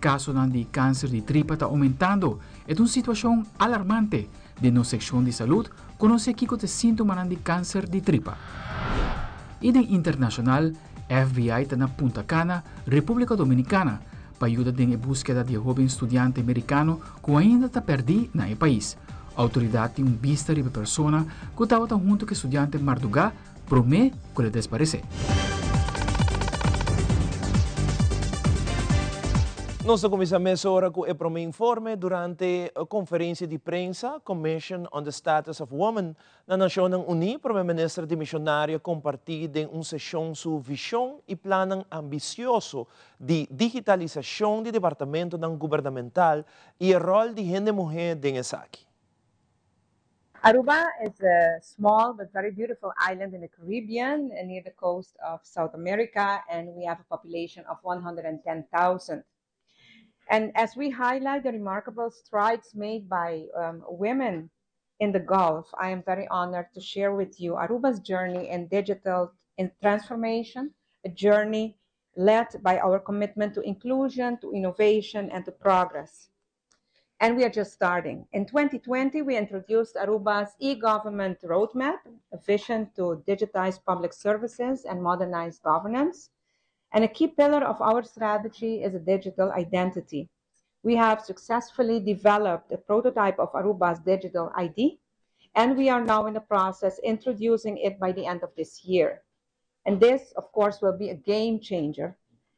Casonan di cancer di tripa ta aumentando. E ta un situacion alarmante. Den nos seccion di salud, conoce kico ta e sintomanan di cancer di tripa. Y den internacional, FBI ta na Punta Cana, Republica Dominicana, pa yuda den e buskeda di e hoben studiante Mericano cu ainda ta perdi na e pais. Autoridad tin un bista riba e persona cu tabata hunto cu e studiante marduga prome cu el a desparece. Nos ta cuminsa mesora cu e prome informe durante conferencia di prensa Commission on the Status of Women na Nacionnan Uni. Prome Minister dimisionario a comparti den un sesion su vision y plannan ambicioso di digitalisacion di departamentonan gubernamental y e rol di hende muhe den esaki. Aruba is a small but very beautiful island in the Caribbean near the coast of South America, and we have a population of 110,000. And as we highlight the remarkable strides made by women in the Gulf, I am very honored to share with you Aruba's journey in digital in transformation, a journey led by our commitment to inclusion, to innovation, and to progress. And we are just starting. In 2020, we introduced Aruba's e-government roadmap, a vision to digitize public services and modernize governance. And a key pillar of our strategy is a digital identity. We have successfully developed a prototype of Aruba's digital ID, and we are now in the process introducing it by the end of this year. And this, of course, will be a game changer,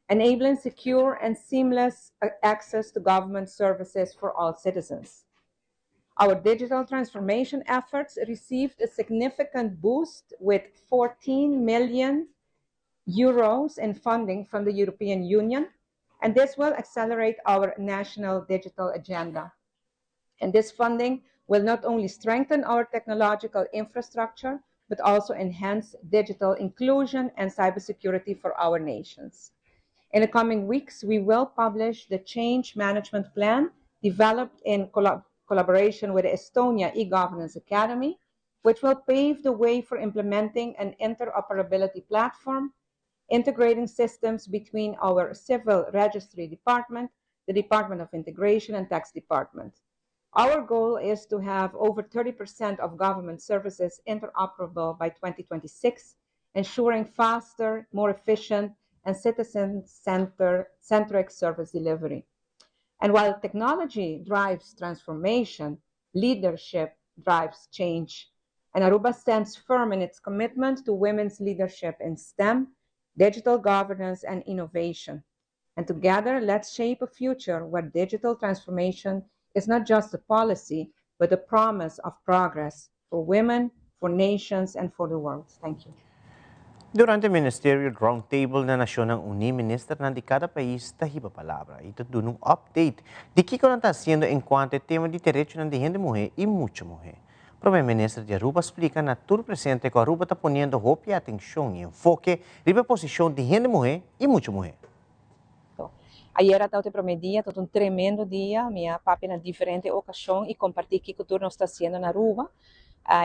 enabling secure and seamless access to government services for all citizens. Our digital transformation efforts received a significant boost with 14 million euros in funding from the European Union, and this will accelerate our national digital agenda. And this funding will not only strengthen our technological infrastructure, but also enhance digital inclusion and cybersecurity for our nations. In the coming weeks, we will publish the Change Management Plan developed in collaboration with the Estonia e-Governance Academy, which will pave the way for implementing an interoperability platform, integrating systems between our Civil Registry Department, the Department of Integration, and Tax Department. Our goal is to have over 30% of government services interoperable by 2026, ensuring faster, more efficient, and citizen-centric service delivery. And while technology drives transformation, leadership drives change. And Aruba stands firm in its commitment to women's leadership in STEM, digital governance, and innovation. And together, let's shape a future where digital transformation is not just a policy, but a promise of progress for women, for nations, and for the world. Thank you. Durante Ministerial Roundtable na Nacionnan Uni, ministernan di cada pais ta hiba palabra y ta duna un update di kico nan ta haciendo en cuanto e tema di derechonan di hende muhe y mucha muhe. Prome Minister di Aruba a splica na tur presente cu Aruba ta poniendo hopi atencion y enfoke riba e posicion di hende muhe y mucha muhe. Ayera tabata e prome dia, tabata un tremendo dia. Mi a papia na diferente ocasion y comparti kico tur nos ta haciendo na Aruba.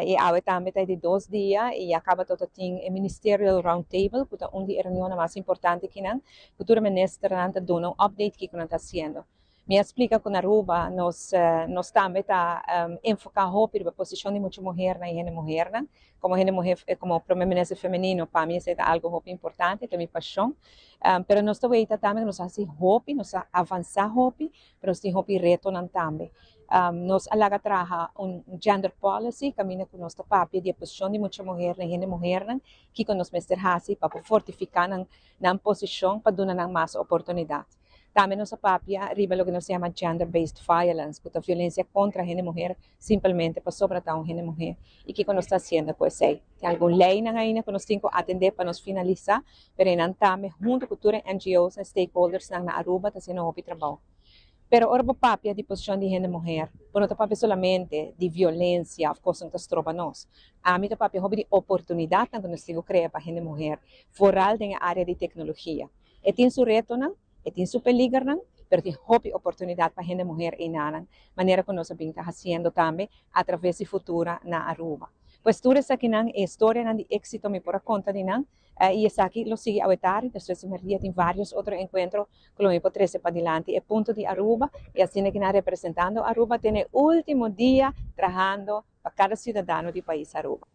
Y awe tambe ta e di dos dia y ya caba tabata tin e Ministerial Roundtable, cu ta un di e reunionnan mas importante akinan, cu tur e ministernan ta duna un update kico nan ta haciendo. Mi a splica cu na Aruba nos tambe ta enfoca hopi riba posicion di mucha muhernan y hende muhernan. Como hende muher, como prome minister femenino, pa mi esey ta algo hopi importante, ta mi pasion. Pero nos ta weita tambe cu nos a haci hopi, nos a avansa hopi, pero nos tin hopi retonan tambe. Nos a laga traha un gender policy caminda cu nos ta papia di e posicion di mucha muhernan y hende muhernan, kico nos mester haci pa por fortifica nan posicion pa duna nan mas oportunidad. Tambe nos a papia riba loke nos yama gender-based violence, cu ta violencia contra hende muher simplemente pasobra ta un hende muher. Y kico nos ta haciendo cu esey? Tin algun leynan ainda cu nos tin cu atende pa nos finalisa, pero eynan tambe hunto cu tur e NGO's en stakeholdersnan na Aruba ta haciendo hopi trabou. Pero ora bo papia di posicion di hende muher, bo no ta papia solamente di violencia of cosnan cu ta stroba nos. Ami ta papia hopi di oportunidadnan cu nos tin cu crea pa hende muher, vooral den e area di tecnologia. E tin su retonan, e tin su peligernan, pero tin hopi oportunidad pa hende muher eynanan, manera cu nos a bin ta haciendo tambe a traves di Futura na Aruba. Pues tur esakinan e storianan di exito mi por a conta di nan y esaki lo sigui awe tardi, despues di merdia tin varios otro encuentro cu lo mi por trece padilanti e punto di Aruba y asina ki nan representando Aruba te na e ultimo dia trahando pa cada ciudadano di pais Aruba.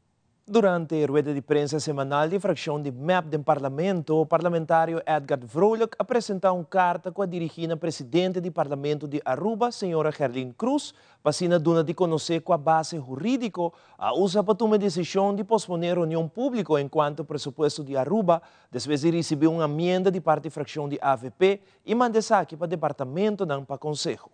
Durante e rueda di prensa semanal di fraccion di mep den Parlamento, parlamentario Edgard Vrolijk a presenta un carta cu a dirigi na presidente di Parlamento di Aruba, señora Gerlien Croes, pa asina duna di conoce cua base huridico a usa pa tuma e decision di pospone reunion publico encuanto presupuesto di Aruba despues di ricibi un amienda di parti fraccion di avp y manda esaki pa departamentonan pa conseho.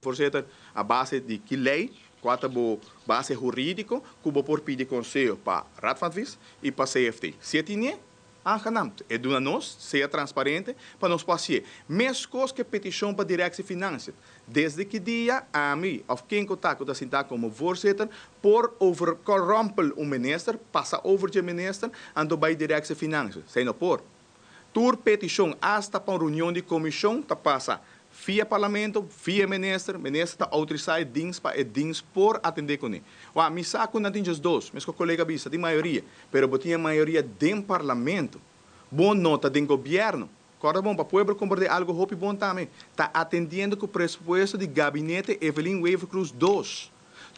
Voorzitter, a base di ki ley, cua ta bo base huridico cu bo por pidi conseho pa Raad van Advies y pa CFT? Si e tinie, aangenaam. E duna nos, sea transparente, pa nos por hacié. Mescos cu e peticion pa Directie Financiën. Desde ki dia ami of ken cu ta cu ta sinta como voorzitter por overrompel un minister, pasa over dje minister, anto bay Directie Financiën? Esey no por. Tur peticion, hasta pa un reunion di comision, ta pasa via Parlamento, via minister, minister ta autorisa e dienst pa e dienst por atende cune. Wak, mi sa cu nan tin just dos, mescos colega bisa, tin mayoria, pero bo tin e mayoria den Parlamento, bo no ta den gobierno. Corda bon, pa pueblo comprende algo hopi bon tambe, ta atendiendo cu presupuesto di Gabinete Evelyn Wever-Croes dos.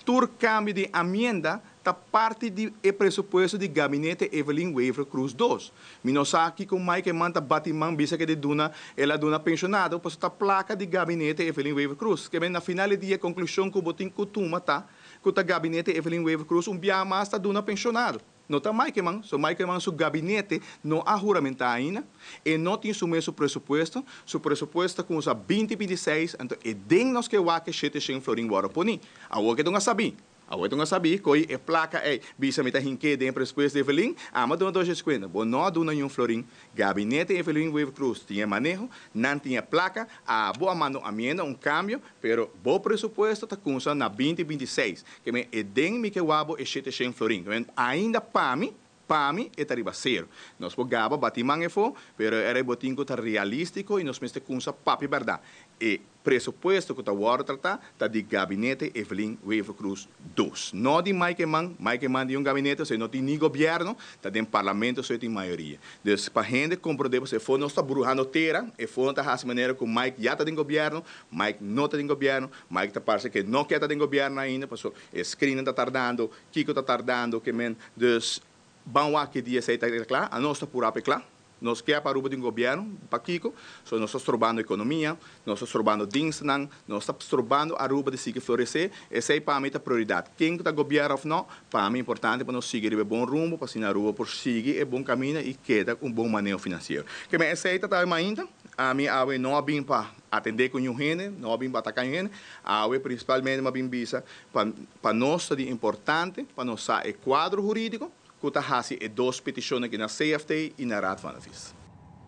Tur cambio di amienda ta parti di e presupuesto di Gabinete Evelyn Wever-Croes dos. Mi no sa kico Mike Eman ta bati man bisa ke di duna el a duna pensionado, pasobra ta placa di Gabinete Evelyn Wever-Croes. Ke men na final di dia conclusion cu bo tin cu tuma ta cu ta Gabinete Evelyn Wever-Croes un biaha mas ta duna pensionado. No ta Mike Eman, so Mike Eman su gabinete no a huramenta ainda, e no tin su mes su presupuesto, su presupuesto ta cuminsa binti 26, anto e den nos ke wak e 700 florin worde poni. Awor ke ta un a sabi, awor ta un a sabi coy e placa ey, bisa mi ta hinke den e presupuesto di Evelyn, ama duna 250, bo no a duna niun florin, Gabinete Evelyn Wever-Croes tin e maneho, nan tin e placa, abo a manda un amienda, un cambio, pero bo presupuesto ta cuminsa na binti 26, Ke men e den mi ke wak bo e 700 florin. Ke men ainda pa mi, pa mi e ta riba sero. Nos por gaba bati man efo, pero era e botin ku ta realístiko i nos mester kumsa papia bèrdat. E presupuesto ku ta wòrdu tratá ta di Gabinete Evelyn Wever-Croes dos. No di Mike Eman, Mike Eman di un gabinete, osea no tin ni gobièrnu, ta den parlamento so e tin mayoria. Dus pa hende komprondé pasobra efo nos ta bruhando tera, efo no ta hasi manera ku Mike ya ta den gobièrnu, Mike no ta den gobièrnu, Mike ta parse ke no ke ta den gobièrnu ainda paso e screening ta tardando, kiko ta tardando ke men dus ban wak ki dia esei ta kla, anos ta pura pa e kla, nos ke pa Aruba tin gobièrnu, pakiko? So nos ta strobando ekonomia, nos ta strobando dienstnan, nos ta strobando Aruba di sigui floresé, esei pa mi ta prioridat, ken ku ta gobièrnu òf no, pa mi importante pa nos sigui riba e bon rumbo pa asina Aruba por sigui e bon kaminda i keda ku un bon maneho finansiero. Ke men esei ta tawe mainta, ami awe no a bin pa atendé ku niun hende, no a bin pa ataká niun hende. Awe prinsipalmente mi a bin bisa pa pa nos ta di importante pa nos sa e kuadro hurídiko ku ta hasi e dos petishonnan aki na CFT i na Raad van Advies.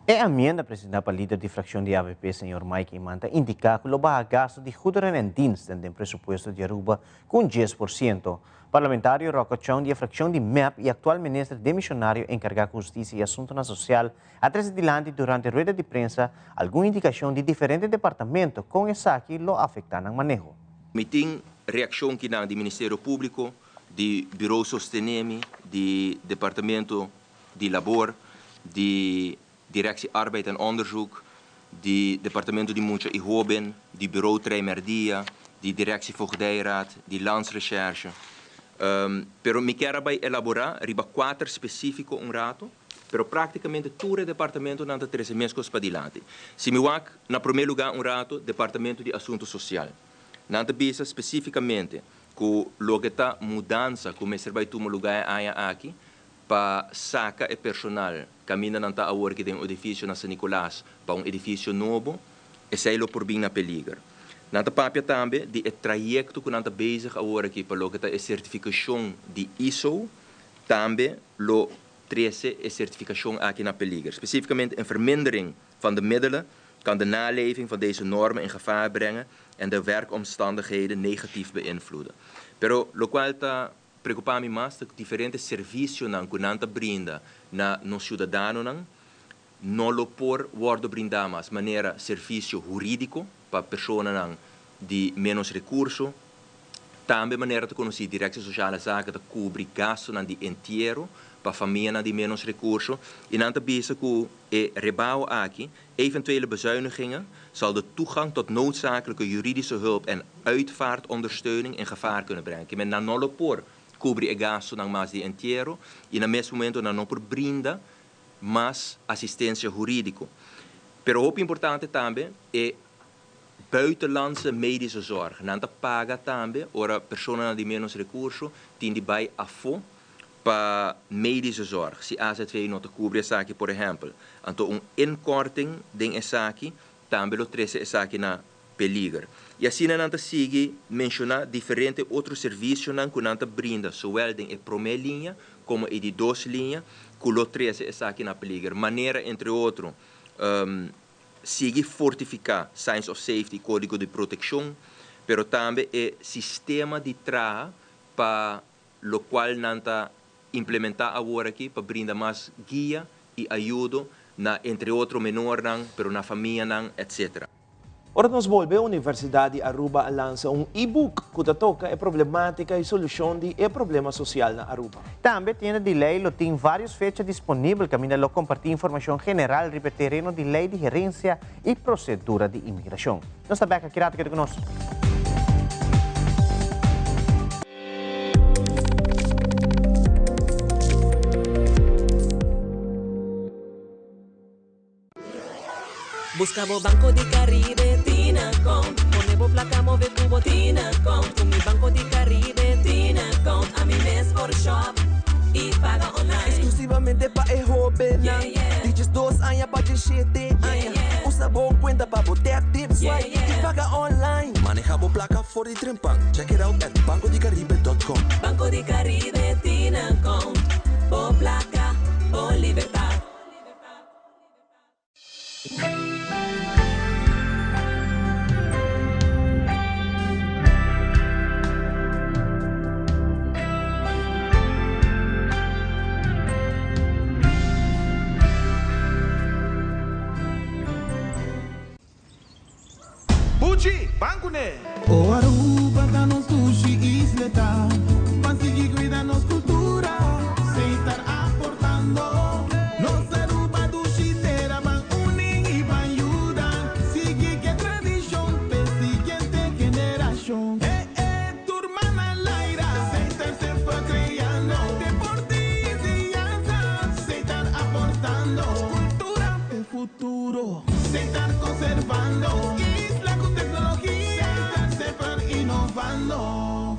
E amienda presentá pa lider di frakshon di avp, señor Mike Eman, ta indiká ku lo baha gastu di goederen en diensten den presupuesto di Aruba ku un 10%. Parlamentario Rocco Tjon di e frakshon di mep i aktual minister demishonario enkargá ku hustisia i asuntunan sosial A trece dilanti durante rueda di prensa algun indicacion di diferente departamento con esaki lo afecta nan maneho. Mi tin reaccion kinan di Ministerio Publico, di Bureau Sostenemi, di Departamento di Labor, di Directie Arbeid en Onderzoek, di Departamento di Mucha y Hoben, di Bureau Treimerdia, di Directie Voogdijraad, di Landsrecherche. Pero mi kier a bay elabora riba cuater specifico un rato. Pero práktikamente tur e departamentonan ta trese meskos padilanti. Si mi wak, na promé lugá un rato, Departamento di Asuntu Sosial. Nan ta bisa spesífikamente ku loke ta mudansa ku mester bai tuma lugá e aña aki pa saka e personal kaminda nan ta awor aki den un edifisio na San Nicolas pa un edifisio nobo, esei lo por bin na peliger. Nan ta papia tambe di e trayekto ku nan ta bezig awor aki pa loke ta e sertifikashon di ISO tambe lo trece e certificacion aki na peliger. Specificamente een vermindering van de middelen kan de naleving van deze normen in gevaar brengen en de werkomstandigheden negatief beïnvloeden. Pero locual ta preocupa mi mas ta cu diferente servicionan cu nan ta brinda na nos ciudadanonan no lo por wordo brinda mas, manera servicio huridico pa personanan di menos recurso. Tambe manera ta konosí Direktie Sociale Zaken ta kubri gastunan di entiero pa famianan di ménos rekurso i nan ta bisa ku e rebao aki, eventuele bezuinigingen, zal de toegang tot noodzakelijke juridische hulp en uitvaartondersteuning in gevaar kunnen brengen. Ke men nan no lo por kubri e gastunan mas di entiero i na mes momento nan no por brinda mas asistensia hurídiko. Pero hopi importante tambe e buitenlandse medische zorg. Nan ta paga tambe ora personanan di ménos rekurso tin di bai afó pa medische zorg. Si azv no ta kubri esaki por ehèmpel, anto un inkorting den esaki tambe lo trese esaki na peliger. I asina nan ta sigui menshoná diferente otro servisionan ku nan ta brinda zowel den e promé liña komo e di dos liña ku lo trese esaki na peliger. Manera entre otro sigui fortifiká Signs of Safety, Kódigo di Protekshon, pero tambe e sistema di traha pa lokual nan ta implementá awor aki pa brinda mas guia i ayudo na entre otro menornan, pero na famianan, etc. Ora nos bolbe, Universidad di Aruba a lansa un e-book cu ta toca e problematica y solucion di e problema social na Aruba. Tambe Tienda di Ley lo tin varios fecha disponibel caminda lo comparti informacion general riba e tereno di ley di herencia y procedura di inmigracion. Nos ta bek aki rato, keda cu nos. Busca bo Banco di Caribe Tinacount Pone bo placa move cu bo Tinacount Cu mi Banco di Caribe Tinacount Ami mes por shop y paga online. Exclusivamente pa e hobennan di diesdos aña pa diesshete aña. Usa bo cuenta pa bo tap, tip, swipe y paga online. Maneha bo placa for di trempan. Check it out at bancodicaribe dot com. Banco di Caribe Tinacount Bo placa, bo libertad. Buchi, ban kuné! O Aruba ta nos dushi isleta, ban sigui cuida nos cultura, Setar aportando. Nos Aruba dushi tera, ban uni y ban yuda, sigui ke tradicion p'e siguiente generacion. E e tur man al aire, Setar semper creando, deporte y enseñanza, Setar aportando, cultura p'e futuro. Setar conservando isla cu tecnologia. Setar semper innovando.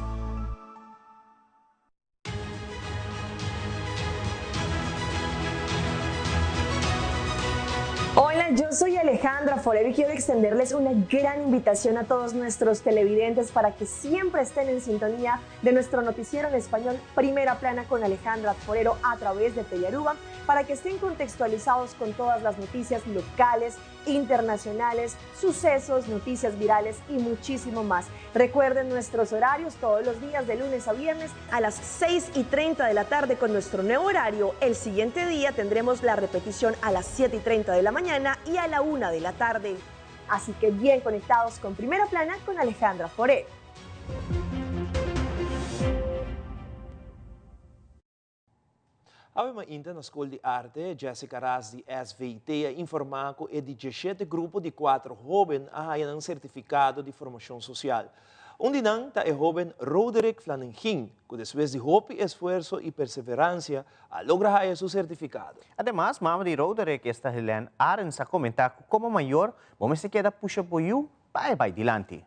Hola, yo soy Alejandra Forero y quiero extenderles una gran invitación a todos nuestros televidentes para que siempre estén en sintonía de nuestro noticiero en español Primera Plana con Alejandra Forero a través de Telearuba para que estén contextualizados con todas las noticias locales, internacionales, sucesos, noticias virales y muchísimo más. Recuerden nuestros horarios todos los días de lunes a viernes a las 6 y 30 de la tarde con nuestro nuevo horario. El siguiente día tendremos la repetición a las 7 y 30 de la mañana y a la 1 de la tarde. Así que bien conectados con Primera Plana con Alejandra Foré. Awe mainta na Skol di Arte, Jessica Ras di SVT a informá ku e di diesshete grupo di kuater hóben a haña nan sertifikado di formashon sosial. Un di nan ta e hóben Roderick Flanengin, ku despues di hopi esfuerso i perseveransia a logra haña su sertifikado. Ademas, mama di Roderick, esta Helene Arends, a komentá ku komo mayor bo mester keda pusha bo yu pa e bai dilanti.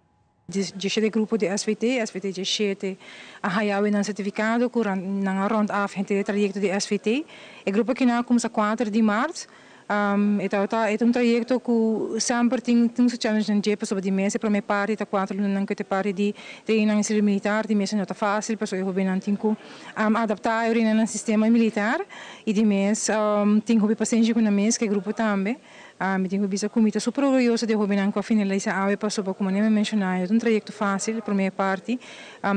Diesshete grupo di SVT, SVT diesshete, a haya awe nan sertifikado ku nan a rond af henter e trayekto di SVT. E grupo aki nan a kumsa kuater di mart. E tabata e ta un trayekto ku semper tin tin su challengenan dje pasobra di mes e prome parti ta kuater lunanan ku e ta parti di training nan servicio militar di mes no ta fasil pasobra e hobennan tin ku adapta e orina nan sistema militar i di mes tin hopi pasenshi ku nan mes ku e grupo tambe. Mi tin ku bisa ku mi ta super orguyoso di e hobennan ku a finalisa awe pasobra komo mi a menshoná e no ta un trayekto fásil, promé parti.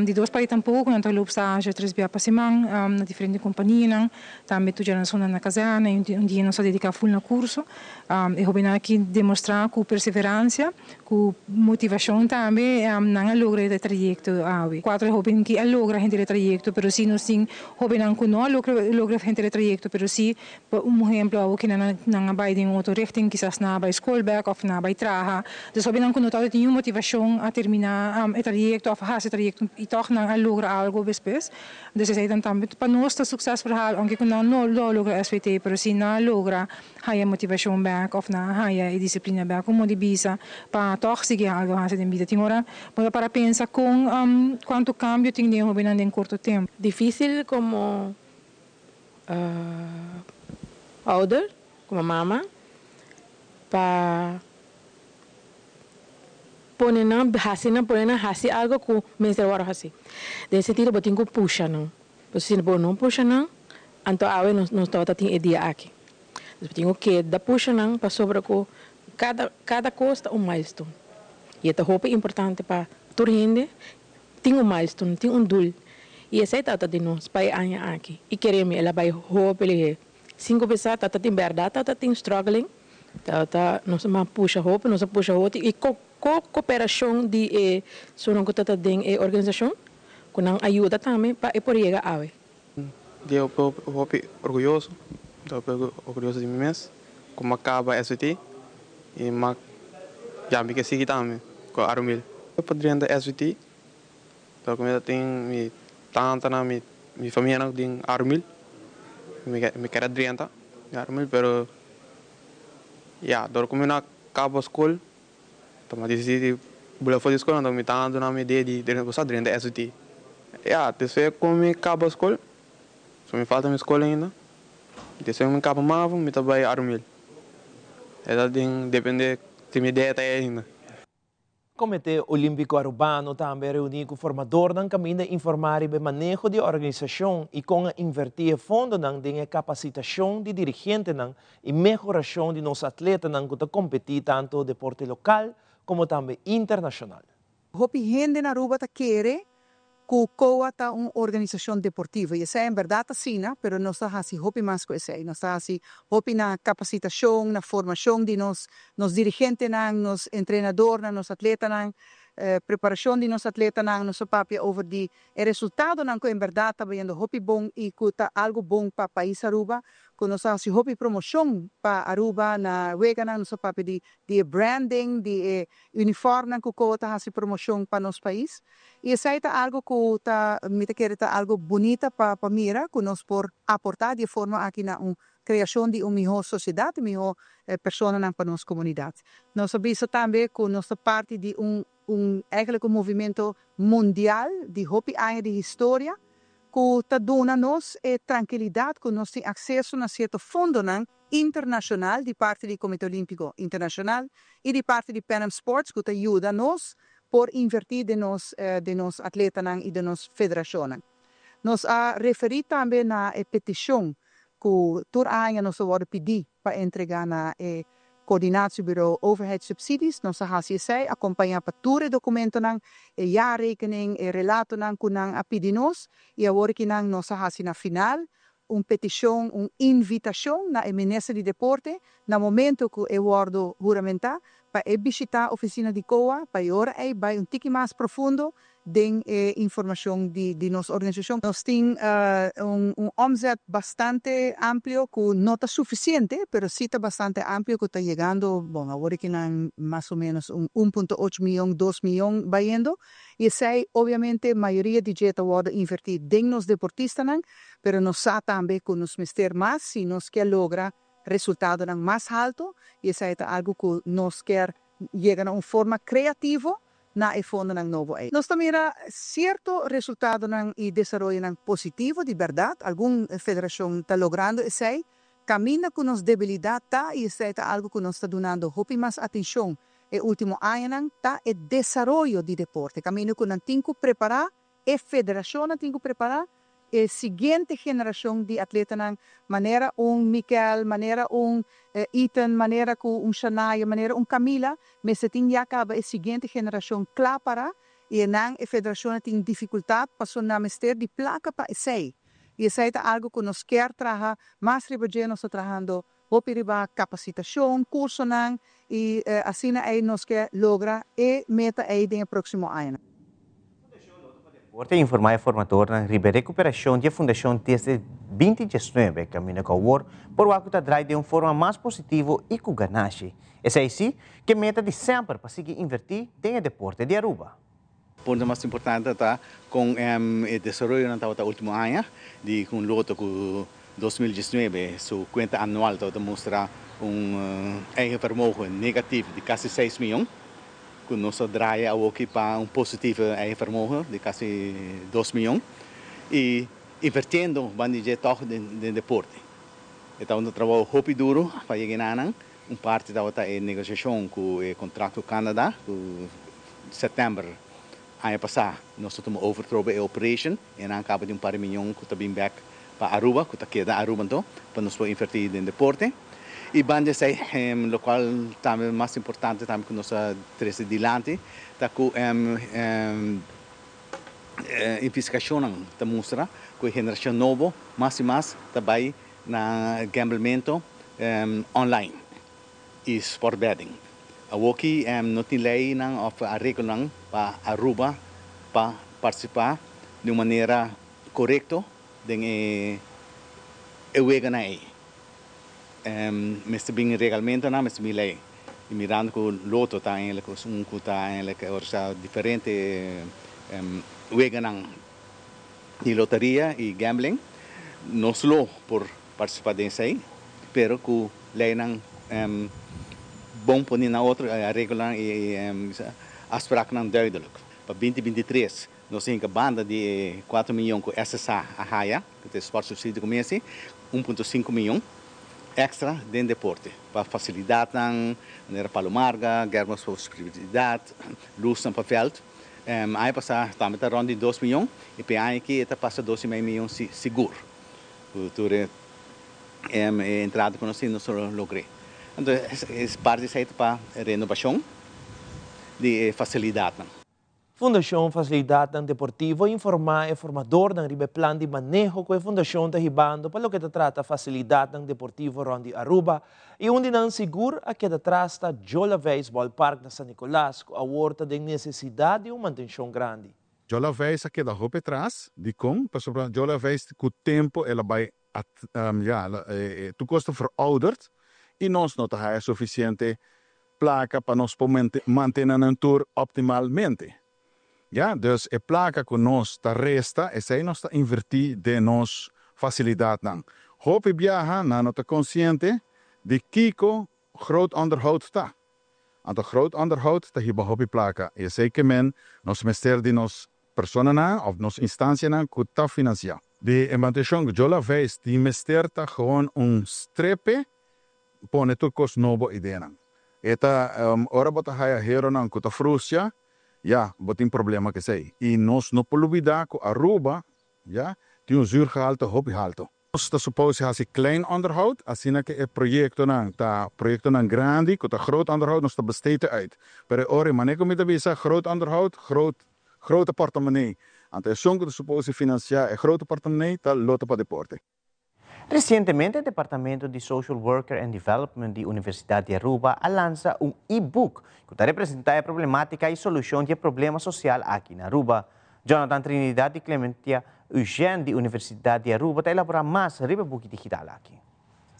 Di dos parti tampoko ku nan ta loop stage tres bia pa siman na diferente kompanianan. Tambe tur djaranson nan na kazèrna i un dia nos a dediká ful na kurso. E hobennan aki demostrá ku perseveransia, ku motivashon tambe nan a logra e trayekto awe. Kuater hoben ki a logra henter e trayekto pero si nos tin hobennan ku no a logra henter e trayekto pero si Pa un ehemplo awo ki nan nan a bai den un otro richting, kisas nan a bai skol bek of nan a bai traha. Dus hopi nan ku no tabata tin niun motivashon a terminá e trayekto of a hasi e trayekto i tòg nan a logra algo despues. Dus esei tan tambe pa nos ta suksesverhaal ounke ku nan no lo logra SVT pero si nan a logra haya e motivashon bek of nan a haya e disiplina bek un modo di bisa pa tòg sigui algo hasi den bida. Tin ora bo ta para pensa kon kuantu kambio tin den e hobennan den korto tempu. Difísil komo ouder como mama pa pone nan haci nan pone nan haci algo cu mester worde haci den sentido bo tin cu pusha nan pasobra si bo no pusha nan anto awe nos no tabata tin e dia aki dus bo tin cu keda pusha nan pasobra cu cada cada cos ta un milestone y e ta hopi importante pa tur hende Tin un milestone, tin un doel. I esei tabata di nos pa e aña aki. I kere mi, el a bai hopi lihé. Sin ku bisa tabata tin bèrdat tabata tin struggling, tabata nos a pusha hopi, nos a pusha hopi i ko koperashon di e esunnan ku tabata den e organisashon ku nan a yuda tambe pa e por yega awe. Di hopi orguyoso, hopi orguyoso di mi mes ku mi a kaba SVT i mi a ya mi ke sigui tambe ku Arumil. Pa drenta SVT dor ku mi ta tin mi tantanan, mi famianan den Arumil, mi kere drenta Arumil pero ya dor ku mi no a kaba skol Ta mi a disidí di bula for di skol anto mi tanta duna mi idea di kusa drenta SUT. Ya, despues ku mi kaba skol, so mi falta mi skol ainda, despues ku mi kaba mavo mi ta bai Arumil. E ta den depende si mi idea ta ei ainda. Komité Olímpiko Arubano tambe a reuní ku formadornan kaminda informá riba e maneho di e organisashon i kon a invertí e fondonan den e kapasitashon di dirigentenan i mehorashon di nos atletanan ku ta kompetí tantu deporte lokal komo tambe internashonal. Hopi hende na Aruba ta kere ku COA ta un organisashon deportivo i esei en bèrdat asina, pero nos ta hasi hopi mas ku esei. Nos ta hasi hopi na kapasitashon, na formashon di nos nos dirigentenan, nos entrenadornan, nos atletanan, preparashon di nos atletanan. Nos ta papia over di E resultadonan ku en bèrdat ta bayendo hopi bon i ku ta algu bon pa pais Aruba, ku nos a hasi hopi promoshon pa Aruba na weganan, nos a papia di di e branding, di e unifòrmnan ku koa ta hasi promoshon pa nos pais. I esei ta algu ku ta mi ta kere ta algu bunita pa pa mira ku nos por aportá di e forma aki na un kreashon di un mihó sosiedat, mihó personanan pa nos komunidat. Nos a bisa tambe ku nos ta parti di un Un eigenlijk un movimento mundial di hopi aña di historia cu ta duna nos e trankilidad cu nos tin acceso na cierto fondonan internacional di parti di Comite Olimpico Internacional y di parti di Pan Am Sports cu ta yuda nos por inverti den nos den nos atletanan y den nos federacionnan. Nos a referi tambe na e peticion cu tur aña nos ta wordo pidi pa entrega na e Coördinatiebureau Overheidssubsidies. Nos a hasi esei akompañá pa tur e dokumentonan, e jaarrekening, e relatonan ku nan a pidi nos i awor ki nan nos a hasi na final un petishon, un invitashon na e Minister di Deporte na momento ku e wòrdu huramentá pa e bishitá ofisina di COA pa e ora ei bai un tiki mas profundo den e informacion di nos organisacion. Nos tin un omzet bastante amplio cu no ta suficiente, pero si ta bastante amplio cu ta yegando, bon, awor aki nan mas o menos un un punto ocho miyon, dos miyon bayendo, y esey obviamente mayoria di dje ta wordo inverti den nos deportistanan, pero nos sa tambe cu nos mester mas si nos kier logra resultadonan mas halto, y esey ta algo cu nos kier yega na un forma creativo na e fondonan nobo ei. Nos ta mira sierto resultadonan i desaroyonan positivo di bèrdat, algun federashon ta logrando esei, kaminda ku nos debilidat ta, i esei ta algu ku nos ta dunando hopi mas atenshon e último añanan, ta e desaroyo di deporte, kaminda ku nan tin ku prepará, e federashonnan tin ku prepará. E siguiente generacion di atletanan manera un Mikel, manera un Ethan, manera cu un Shania, manera un Camila, mester tin ya caba e siguiente generacion cla para y nan e federacionnan tin dificultad paso nan mester di placa pa esey. Y esey ta algo cu nos kier traha mas riba dje, nos ta trahando hopi riba capacitacion, cursonan y asina ey nos ke logra e meta ey den e proximo añanan. Por ta informa e formadornan riba e recuperacion di e fundacion desde 2019, caminda cu awor por wak cu ta draai den un forma mas positivo y cu ganashi. Esey si, cu e meta di semper pa sigui inverti den e deporte di Aruba. Punto mas importante ta con e desaroyonan tabata ultimo aña di un loto cu 2019 su cuenta anual tabata mustra un eigen vermogen negatief di casi seis miyon cu nos a draai awoki pa un positieve eigen vermogen di casi dos miyon y invertiendo banda di dje toch den deporte. E tabata un trabou hopi duro pa yega enanan. Un parti tabata e negosiashon ku e kontrakt ku Canada, ku sèptèmber aña pasá nos ta tuma over trobe e operation i nan kaba di un par di miyon ku ta bin bèk pa Aruba, ku ta keda Aruba anto, pa nos por invertí den deporte. I banda esei, lokual tambe mas importante tambe ku nos a trese dilanti ta ku investigashonnan ta mustra ku e generashon nobo mas i mas ta bai na gamblemento online y sport betting. Awoki no tin leynan of areglonan pa Aruba pa participa di un manera corecto den e weganan ey. Mester bin regalmentonan, mester bin ley. Y mirando cu Lotto ta eigenlijk un cu ta eigenlijk organisa diferente weganan di loteria y gambling, nos lo por participa den esey, pero cu leynan bon poni na otro, areglonan y afspraaknan duidelijk. Pa 2023 nos a hinca banda di e cuatro miyon cu SSA a haya, cu ta e Sport Subsidie Commissie, 1.5 miyon extra den deporte, pa facilidadnan manera Palo Marga, Germos pa Posibilidad, luznan pa veld. Aña pasá tambe ta rònt di dos miyon i p'e aña aki e ta pasa dos i mei miyon sigur. Ku tur e entrada ku nos tin nos lo logr'é. Anto e parti esei ta pa renobashon di e fasilidatnan. Fundashon Fasilidatnan Deportivo a informá e formadornan riba e plan di maneho ku e fundashon ta hibando pa loke ta trata fasilidatnan deportivo rònt di Aruba I un di nan sigur a keda tras ta Jola Veis Ballpark na San Nicolas, cu awor ta den necesidad di un mantencion grandi. Jola Veis a keda hopi tras. Dicon? Pasobra Jola Veis cu tempo el a bay ya, tur cos ta verouderd y nos no ta haya suficiente placa pa nos por mantene nan tur optimalmente. Ya, dus e placa cu nos ta resta, esey nos ta inverti den nos facilidadnan. Hopi biaha nan no ta consciente di kico groot onderhoud ta. Anto groot onderhoud ta hiba hopi placa y esey ke men nos mester di nos personanan of nos instancianan cu ta financia. Di e mantencion cu Jola Veis tin mester ta gewoon un strepe pone tur cos nobo ideanan. E ta ora bo ta haya heronan cu ta frustra, ya, bo tin problema cu esey. Y nos no por lubida cu Aruba, ya, tin un zuurgehalte hopi halto. Nos ta supose haci klein onderhoud, asina cu e proyectonan ta proyectonan grandi cu ta groot onderhoud, nos ta besteed uit. Pero e ora e manera cu mi ta bisa groot onderhoud, groot, grote portemonnee. Anto esun cu ta supose financia e grote portemonnee ta Lotto pa Deporte. Resientemente Departamento di Social Worker and Development di Universidad di Aruba a lansa un e-book cu ta representa e problematica y solucion di e problema social aki na Aruba. Jonathan Trinidad y Clementia Eugène di Universidad di Aruba ta elabora mas riba e buki digital aki.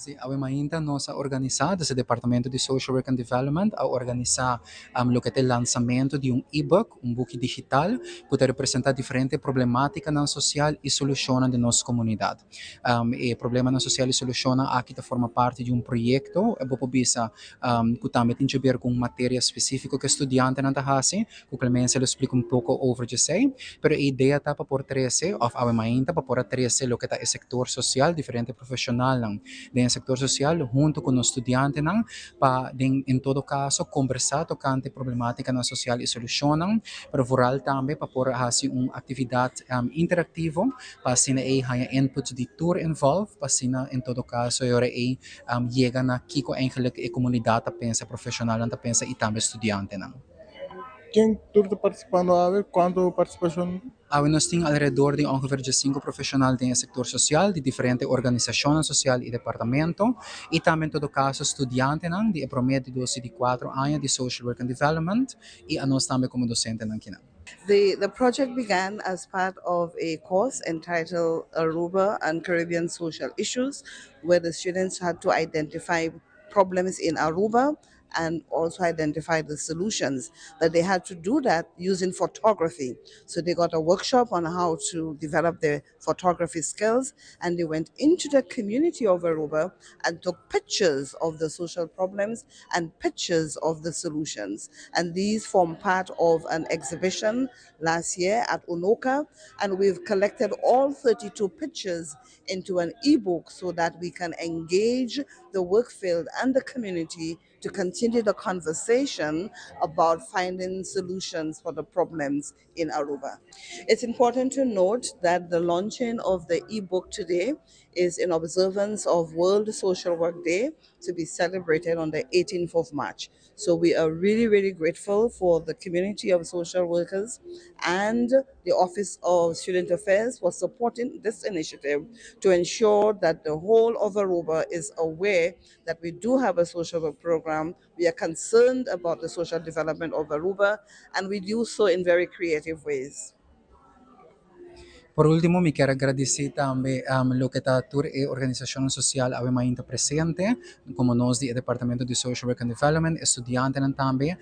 Sí, awe mainta nos a organisá, desde Departamento di Social Work and Development a organisá loke ta e lansamento di un e-book, un buki digital ku ta representá diferente problemátikanan sosial i solushonnan den nos komunidat. E problemanan sosial i solushonnan aki ta forma parti di un proyekto, bo por bisa, ku tambe tin djaber ku un materia spesífiko ku e studiantenan ta hasi, ku Clemencia lo splika un poko over djesei, pero e idea ta pa por trese, òf awe mainta pa por a trese loke ta e sektor sosial, diferente profeshonalnan den e. sector social hunto cu nos studiantenan pa den en todo caso conversa tocante problematicanan social y solucionnan, pero vooral tambe pa por haci un actividad interactivo pa asina ey haya input di tur involved pa asina en todo caso e ora ey yega na kico eigenlijk e comunidad ta pensa, profesionalnan ta pensa y tambe studiantenan. Ken tur ta participando awe? Cuanto participacion? Awe nos tin alrededor di ongeveer diescinco profesional den e sector social di diferente organisacionnan social y departamento y tambe en todo caso studiantenan di e prome, di dos y di cuatro aña di Social Work and Development y anos tambe como docentenan kinan. The the project began as part of a course entitled Aruba and Caribbean Social Issues where the students had to identify problems in Aruba and also identify the solutions. But they had to do that using photography. So they got a workshop on how to develop their photography skills and they went into the community of Aruba and took pictures of the social problems and pictures of the solutions. And these form part of an exhibition last year at Unoca. And we've collected all 32 pictures into an ebook so that we can engage the work field and the community to continue the conversation about finding solutions for the problems in Aruba. It's important to note that the launching of the ebook today is in observance of World Social Work Day to be celebrated on the 18th of March. So we are really, really grateful for the community of social workers and the Office of Student Affairs for supporting this initiative to ensure that the whole of Aruba is aware that we do have a social work program. We are concerned about the social development of Aruba, and we do so in very creative ways. Por ultimo mi kier a gradici tambe loke ta tur e organisacionnan social awe mainta presente, como nos di e Departamento di Social Work and Development, e studiantenan tambe,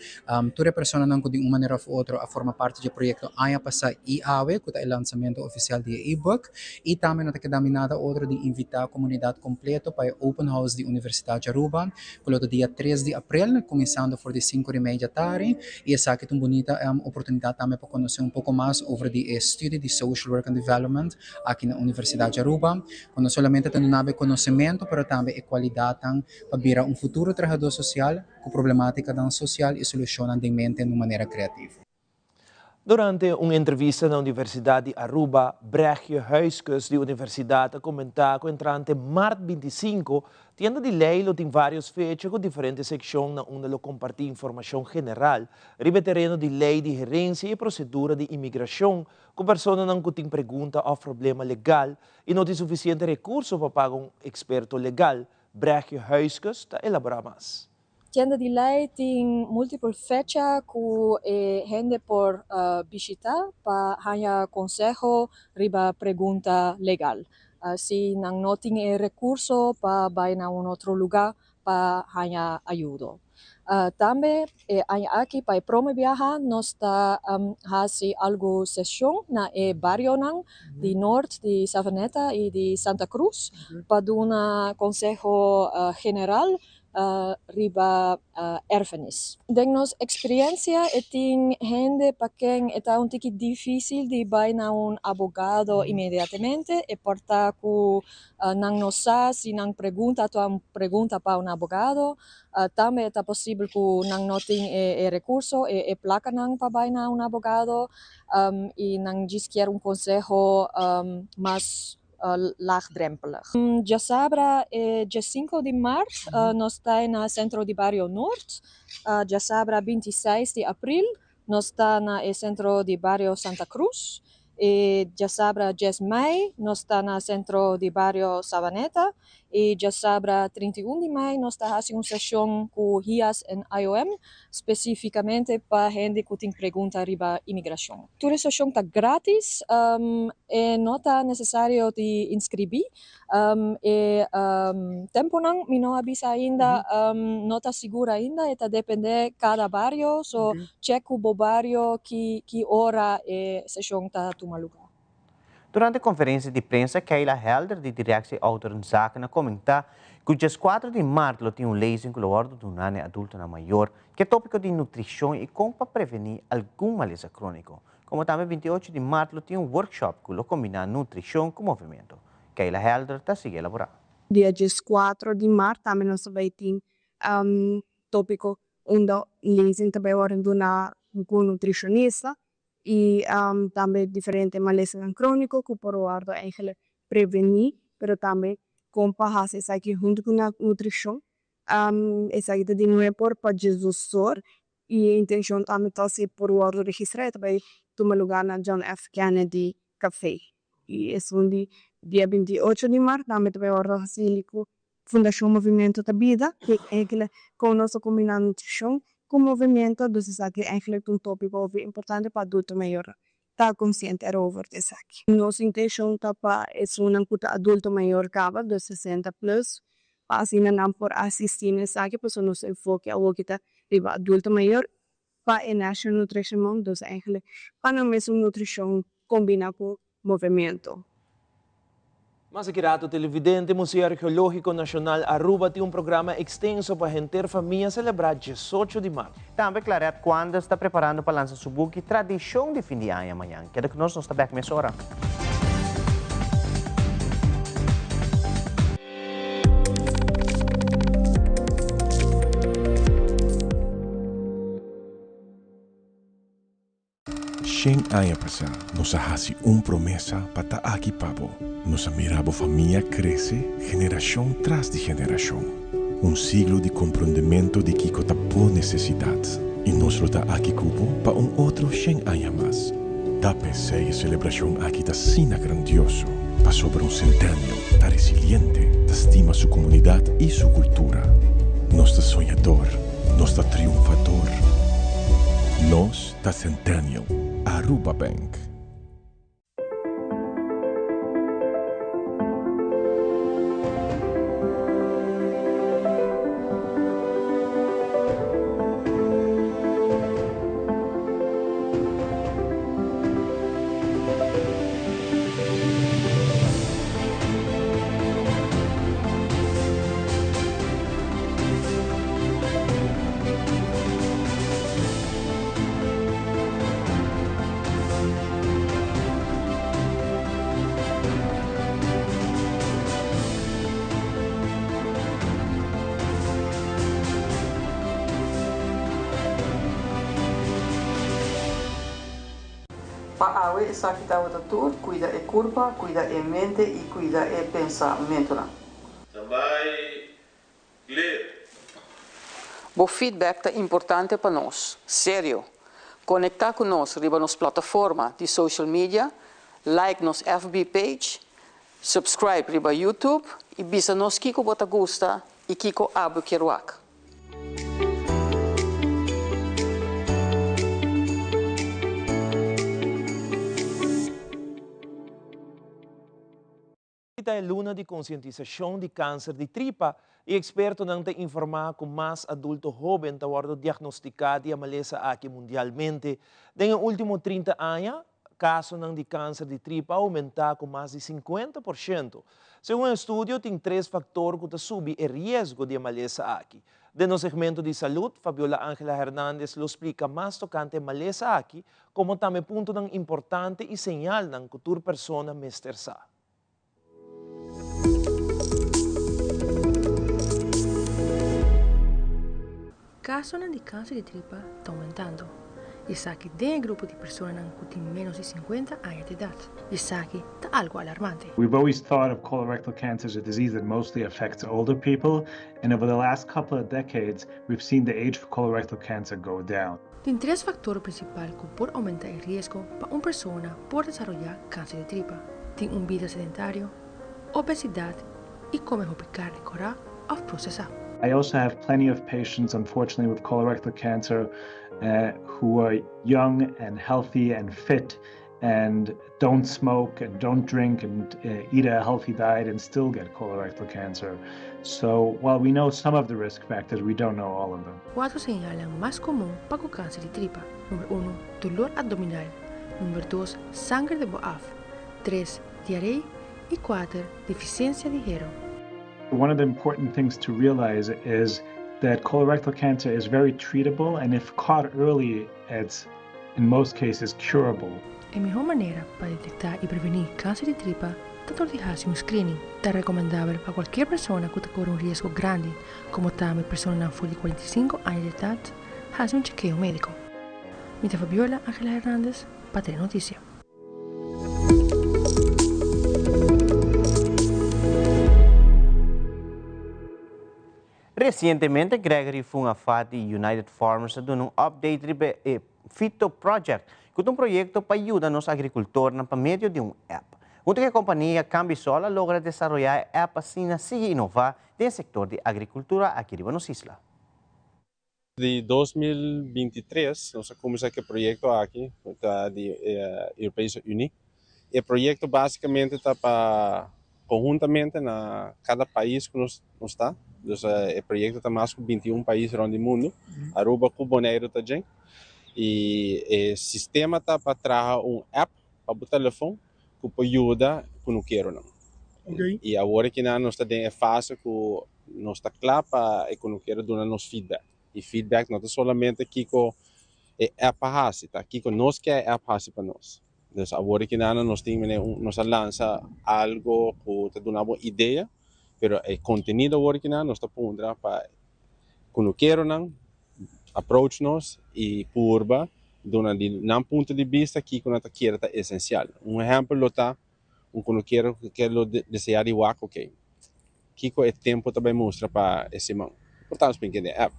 tur e personanan cu di un manera of otro a forma parti dje proyecto aña pasa y awe cu ta e lansamento oficial di e e-book. Y tambe no ta keda mi nada otro di invita comunidad completo pa e Open House di Universidad di Aruba cu lo ta dia tres di april cuminsando for di cinco di media tardi y esaki ta un bunita oportunidad tambe pa conoce un poco mas over di e studio di Social Work and Development aki na Universidad di Aruba cu no solamente ta duna bo e conocemento pero tambe e cualidadnan pa bira un futuro trahador social cu problematicanan social y solucionnan den mente na un manera creativo. Durante un entrevista na Universidad di Aruba, Brechtje Huiskes di universidad a comenta cu entrante maart 25, Tienda di Ley lo tin varios fecha cu diferente seccion na unda lo comparti informacion general riba e tereno di ley di herencia y e procedura di inmigracion cu personanan cu tin pregunta of problema legal y no tin suficiente recurso pa paga un experto legal, Brechtje Huiskes ta elabora mas. Tienda di Ley tin multiple fecha ku e hende por bishita pa haña konseho riba pregunta legal. Si nan no tin e rekurso pa bai na un otro lugá pa haña ayudo. Tambe e aña aki pa e prome biaha nos ta hasi algu seshon na e barionan di Noord, di Savaneta i di Santa Cruz pa duna konseho general riba erfenis. Den nos experiencia e tin hende pa ken e ta un tiki dificil di bay na un abogado inmediatamente, e por ta cu nan no sa si nan pregunta ta un pregunta pa un abogado, tambe e ta posibel cu nan no tin e recurso, e placanan pa bay na un abogado y nan djis kier un conseho mas laagdrempelig. Djasabra e djesinku di mart nos ta na Centro di Bario Noord. Djasabra 26 di april nos ta na e Centro di Bario Santa Cruz. E djasabra 10 mei nos ta na Centro di Bario Savaneta. E djasabra 31 di mei nos ta hasi un seshon ku HIAS en IOM spesífikamente pa hende ku tin pregunta riba imigrashon. Tur e seshon ta grátis, e no ta nesesario di inskribí. E tempunan mi no a bisa ainda, no ta sigur ainda, e ta dependé kada bario, so chèk ku bo bario ki ki ora e seshon ta tuma lugá. Durante konferensia di prensa Keila Helder di Directie Ouderenzaken a komentá ku djeskuater di mart lo tin un lezing ku lo wòrdu duná na e adultonan mayor ku e tópiko di nutrishon i kon pa prevení algun malesa króniko. Komo tambe 28 di mart lo tin un workshop ku lo kombiná nutrishon ku movementu. Keila Helder ta sigui elaborá. Dia 14 di maart tambe nos ta bay tin topico unda lezing ta bay wordo duna cu nutricionista y tambe diferente malesanan cronico cu por wordo eigenlijk preveni pero tambe con pa haci esaki hunto cu nutricion. Esaki ta di nuebe or pa 12 or y e intencion tambe ta si por wordo registra e ta bay tuma lugar na John F. Kennedy Cafe. Y esun di dia 28 di maart tambe ta bay wordo haci cu Fundacion Movimiento ta Bida, cu eigenlijk con nos ta combina nutricion cu movimiento, dus esaki eigenlijk ta un topico hopi importante pa adulto mayor ta consciente erover di esaki. Nos intencion ta pa esunnan cu ta adulto mayor caba, dus 60 plus, pa asina nan por asisti na esaki, pasobra nos enfoke awoki ta riba adulto mayor pa e National Nutrition Month, dus eigenlijk pa nan mesun nutricion combina cu movimiento. Mas aki rato televidente, Museo Arqueologico Nacional Aruba tin un programa extenso pa henter famia celebra 18 di maart. Tambe Claret Quanders ta preparando pa lansa su buki Tradicion di Fin di Aña mañan. Keda cu nos, nos ta bek mesora. Shen aña pasá nos a hasi un promesa pa ta aki pa bo. Nos a mira bo famia krese generashon tras di generashon. Un siglo di komprondementu di kiko ta bo nesesidat. I nos lo ta aki ku bo pa un otro shen aña mas. Ta p'esei e selebrashon aki ta asina grandioso, pasobra un Centennial ta resiliente, ta stima su komunidat i su kultura. Nos ta soñador, nos ta triunfador. Nos ta Centennial, Aruba Bank. Pa awe esaki tabata tur, cuida e curpa, cuida e mente y cuida e pensamentonan. Tambay clear. Bo feedback ta importante pa nos. Serio! Conecta cu nos riba nos plataforma di social media, like nos FB page, subscribe riba YouTube y bisa nos kico bo ta gusta y kico abo kier wak. Ta e luna di konsientisashon di kanser di tripa i ekspertonan ta informá ku mas adulto hóben ta wòrdu diagnostiká di e malesa aki mundialmente. Den e último 30 aña, kasonan di kanser di tripa a oumentá ku mas di 50%. Segun e estudio, tin tres faktor ku ta subi e riesgo di e malesa aki. Den nos segmento di salud, Fabiola Angela Hernandez lo splika mas tokante e malesa aki, komo tambe puntonan importante i señalnan ku tur persona mester sa. Kasonan di kanser di tripa ta oumentando. Esaki den e grupo di personanan ku tin ménos di 50 aña di edat. Esaki ta algu alarmante. We've always thought of colorectal cancer as a disease that mostly affects older people, and over the last couple of decades, we've seen the age for colorectal cancer go down. Tin tres faktor prinsipal ku por oumentá e riesgo pa un persona por desaroyá kanser di tripa, tin un bida sedentario, obesidat i kome hopi karni kòrá òf prosesá. I also have plenty of patients, unfortunately, with colorectal cancer who are young and healthy and fit and don't smoke and don't drink and eat a healthy diet and still get colorectal cancer. So while we know some of the risk factors, we don't know all of them. Cuatro señalnan mas comun pa cu cancer di tripa. Number 1, dolor abdominal. Number 2, sanger den bo af. 3, diaree. Y 4, deficiencia di hero. One of the important things to realize is that colorectal cancer is very treatable and if caught early, it's in most cases curable. E mihó manera pa detektá i prevení kanser di tripa. ta dor di hasi un screening. Ta recomendabel pa cualkier persona cu ta core un riesgo grandi, como tambe personanan for di 45 aña di edad, hasi un chekeo medico. Mi ta Fabiola Angela Hernandez pa Telenoticia. Resientemente Gregory Fung Afat di United Farmers a duna un update riba e Fito Project, ku ta un proyekto pa yuda nos agrikultornan pa medio di un app. Huntu ku e kompania Cambisol a logra desaroyá e app asina sigui inová den e sektor di agrikultura aki riba nos isla. Di 2023 nos a kuminsá ku e proyekto aki ku ta di Europese Unie. E proyekto básikamente ta pa konhuntamente na kada pais ku nos nos ta. Dus e proyekto ta mas ku 21 pais rònt di mundu. Aruba ku Boneiru ta djen. I e sistema ta pa traha un app pa bo telefon ku por yuda kunukeronan. I awor akinan nos ta den e fase ku Nos ta kla pa e kunukero duna nos feedback. I feedback no ta solamente kiko e app a hasi, ta kiko nos ke e app hasi pa nos. Dus awor aki nan nos tin mene un, nos a lansa algo ku ta duna bo idea, pero e kontenido awor aki nan nos ta puntra pa kunukeronan approach nos i purba duna di nan punto di bista kiko nan ta kere ta esensial. Un ehèmpel lo ta un kunukero ku ke lo deseá di wak, ok, Kiko e tempu ta bai mustra pa e siman? Por ta nos bin kende app.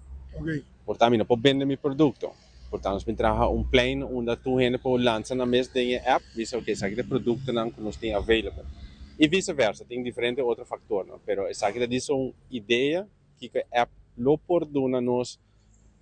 Por ta mi no por bende mi produkto. Por ta nos bin traha un plein unda tur hende por lansa nan mes den e app, bisa ok esaki ta e produktonan ku nos tin available. I vise versa, tin diferente otro faktornan, pero esaki ta disa un idea kiko e app lo por duna nos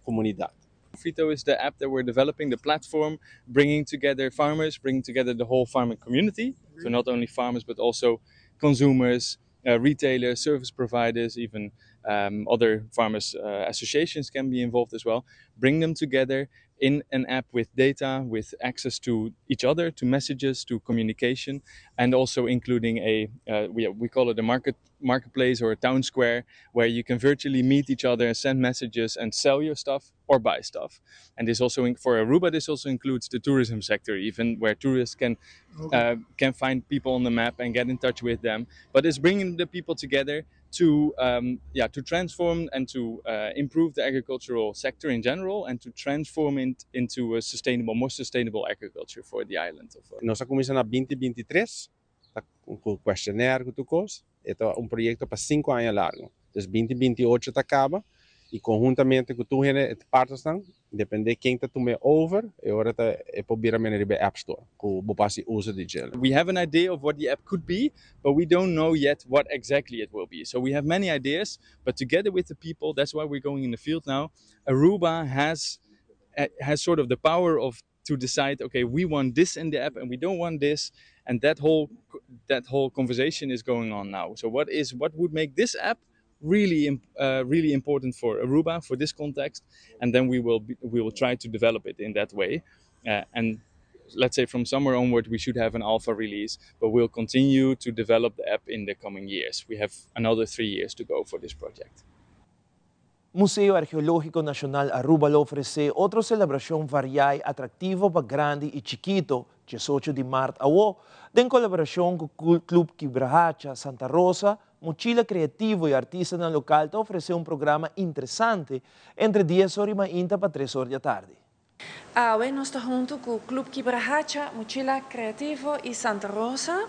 komunidat. Fito is the app that we're developing, the platform, bringing together farmers, bringing together the whole farming community. So not only farmers, but also consumers, uh, retailers, service providers, even um, other farmers uh, associations can be involved as well. Bring them together in an app with data, with access to each other, to messages, to communication, and also including a, uh, we, we call it a market marketplace or a town square where you can virtually meet each other and send messages and sell your stuff or buy stuff. And this also for Aruba, this also includes the tourism sector, even where tourists can okay. uh, can find people on the map and get in touch with them. But it's bringing the people together to um, yeah to transform and to uh, improve the agricultural sector in general and to transform it into a sustainable, more sustainable agriculture for the island. Of, uh, Nos a kuminsá na 2023 ta ku kuestionario ku tur kos. E ta un proyekto pa sinku aña largu. Dus 2028 ta kaba i konhuntamente ku tur hende e partnersnan, depende ken ta tuma e over, e ora ta e por bira mene riba e app store ku bo por hasi uso di dje. We have an idea of what the app could be, but we don't know yet what exactly it will be. So we have many ideas, but together with the people, that's why we're going in the field now, Aruba has has sort of the power of to decide, okay, we want this in the app and we don't want this. And that whole that whole conversation is going on now. So what is what would make this app really uh, really important for Aruba for this context? And then we will be, we will try to develop it in that way. Uh, and let's say from summer onward we should have an alpha release, but we'll continue to develop the app in the coming years. We have another three years to go for this project. Museo Arkeológiko Nashonal Aruba lo ofresé otro selebrashon variá i atraktivo pa grandi i chikito diesocho di mart awo, den kolaborashon ku Club Kibrahacha Santa Rosa, Mochila Creativo i artistanan lokal ta ofresé un programa interesante entre dies or i mainta pa tres or di atardi. Awe nos ta huntu ku Club Kibrahacha, Mochila Creativo i Santa Rosa,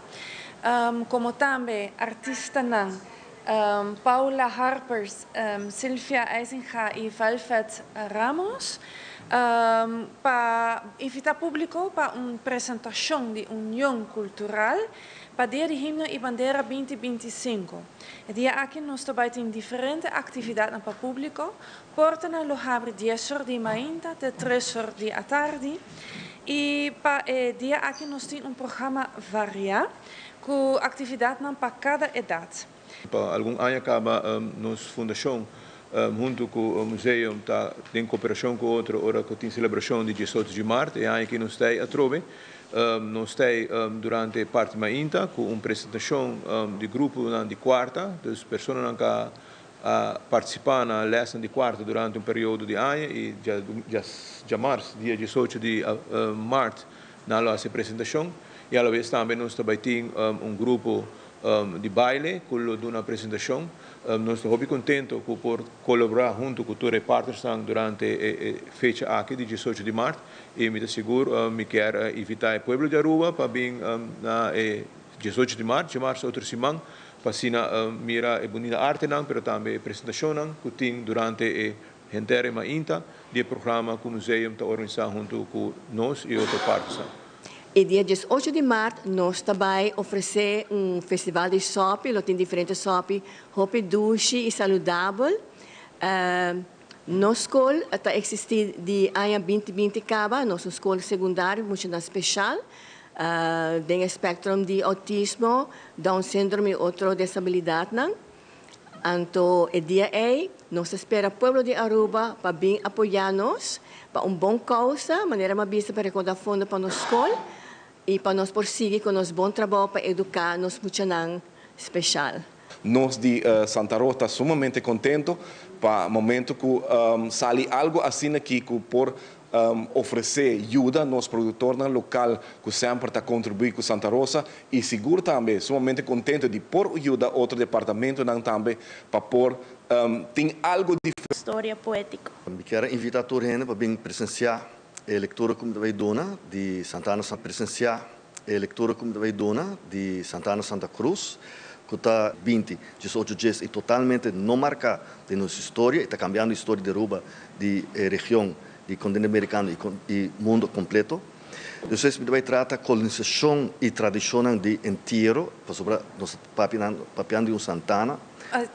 komo tambe artistanan Paula Harpers, Sylvia Eisinga i Velvet Ramos, pa invitá públiko pa un presentashon di Union Kultural pa Dia di Himno i Bandera 2025. E dia aki nos ta bai tin diferente aktividatnan pa públiko, Portanan lo habri dies or di mainta te tres or di atardi i pa e dia aki nos tin un programa variá ku aktividatnan pa kada edat. Pa algun aña kaba nos fundashon huntu ku museum ta den koperashon ku otro ora ku tin selebrashon di diesocho di mart. E aña aki nos ta ei atrobe. Nos ta ei durante parti mainta ku un presentashon di gruponan di kuarta, dus personanan ka A partisipá na lèsnan di kuarto durante un periodo di aña i djamars, dia diesocho di mart, nan lo hasi e presentashon. I alabes tambe nos ta bai tin un grupo di baile ku lo duna presentashon. Nos ta hopi kontento ku por kolaborá huntu ku tur e partnersnan durante e fecha aki di diesocho di mart i mi ta sigur mi kier invitá e pueblo di Aruba pa bin na e diesocho di mart, djamarsa otro siman, pa asina mira e bunita artenan pero tambe e presentashonnan ku tin durante e henter e mainta di e programa ku museum ta organisá huntu ku nos i otro partnersnan. E dia diesocho di mart nos ta bai ofresé un festival di sòpi, lo tin diferente sòpi hopi dushi i saludabel. Nos skol ta eksistí di aña binti binti kaba, nos un skol segundario muchanan speshal den e spèktrum di outismo, Down syndrome i otro desabilidatnan. Anto e dia ei nos ta spera pueblo di Aruba pa bin apoya nos pa un bon causa, manera mi a bisa pa recorda fondo pa nos scol y pa nos por sigui cu nos bon trabao pa educa nos muchanan special. Nos di Santa Rosa ta sumamente contento pa momento cu sali algo asina aki cu por ofresé yuda nos produktornan lokal ku semper ta kontribuí ku Santa Rosa i sigur tambe sumamente kontentu di por yuda otro departamentonan tambe pa por tin algu diferente. Storia poétiko. Mi kier a invitá tur hende pa bin presensiá e lektura ku mi ta bai duna di Santana Santa presensiá e lektura ku mi ta bai duna di Santana Santa Cruz ku ta binti diesocho djes i totalmente no marká den nos historia i ta kambiando historia di Aruba di e region di continente americano y mundo completo. Despues mi ta bay trata colonisacion y tradicionnan di entiero, pasobra nos ta papiando di un santana.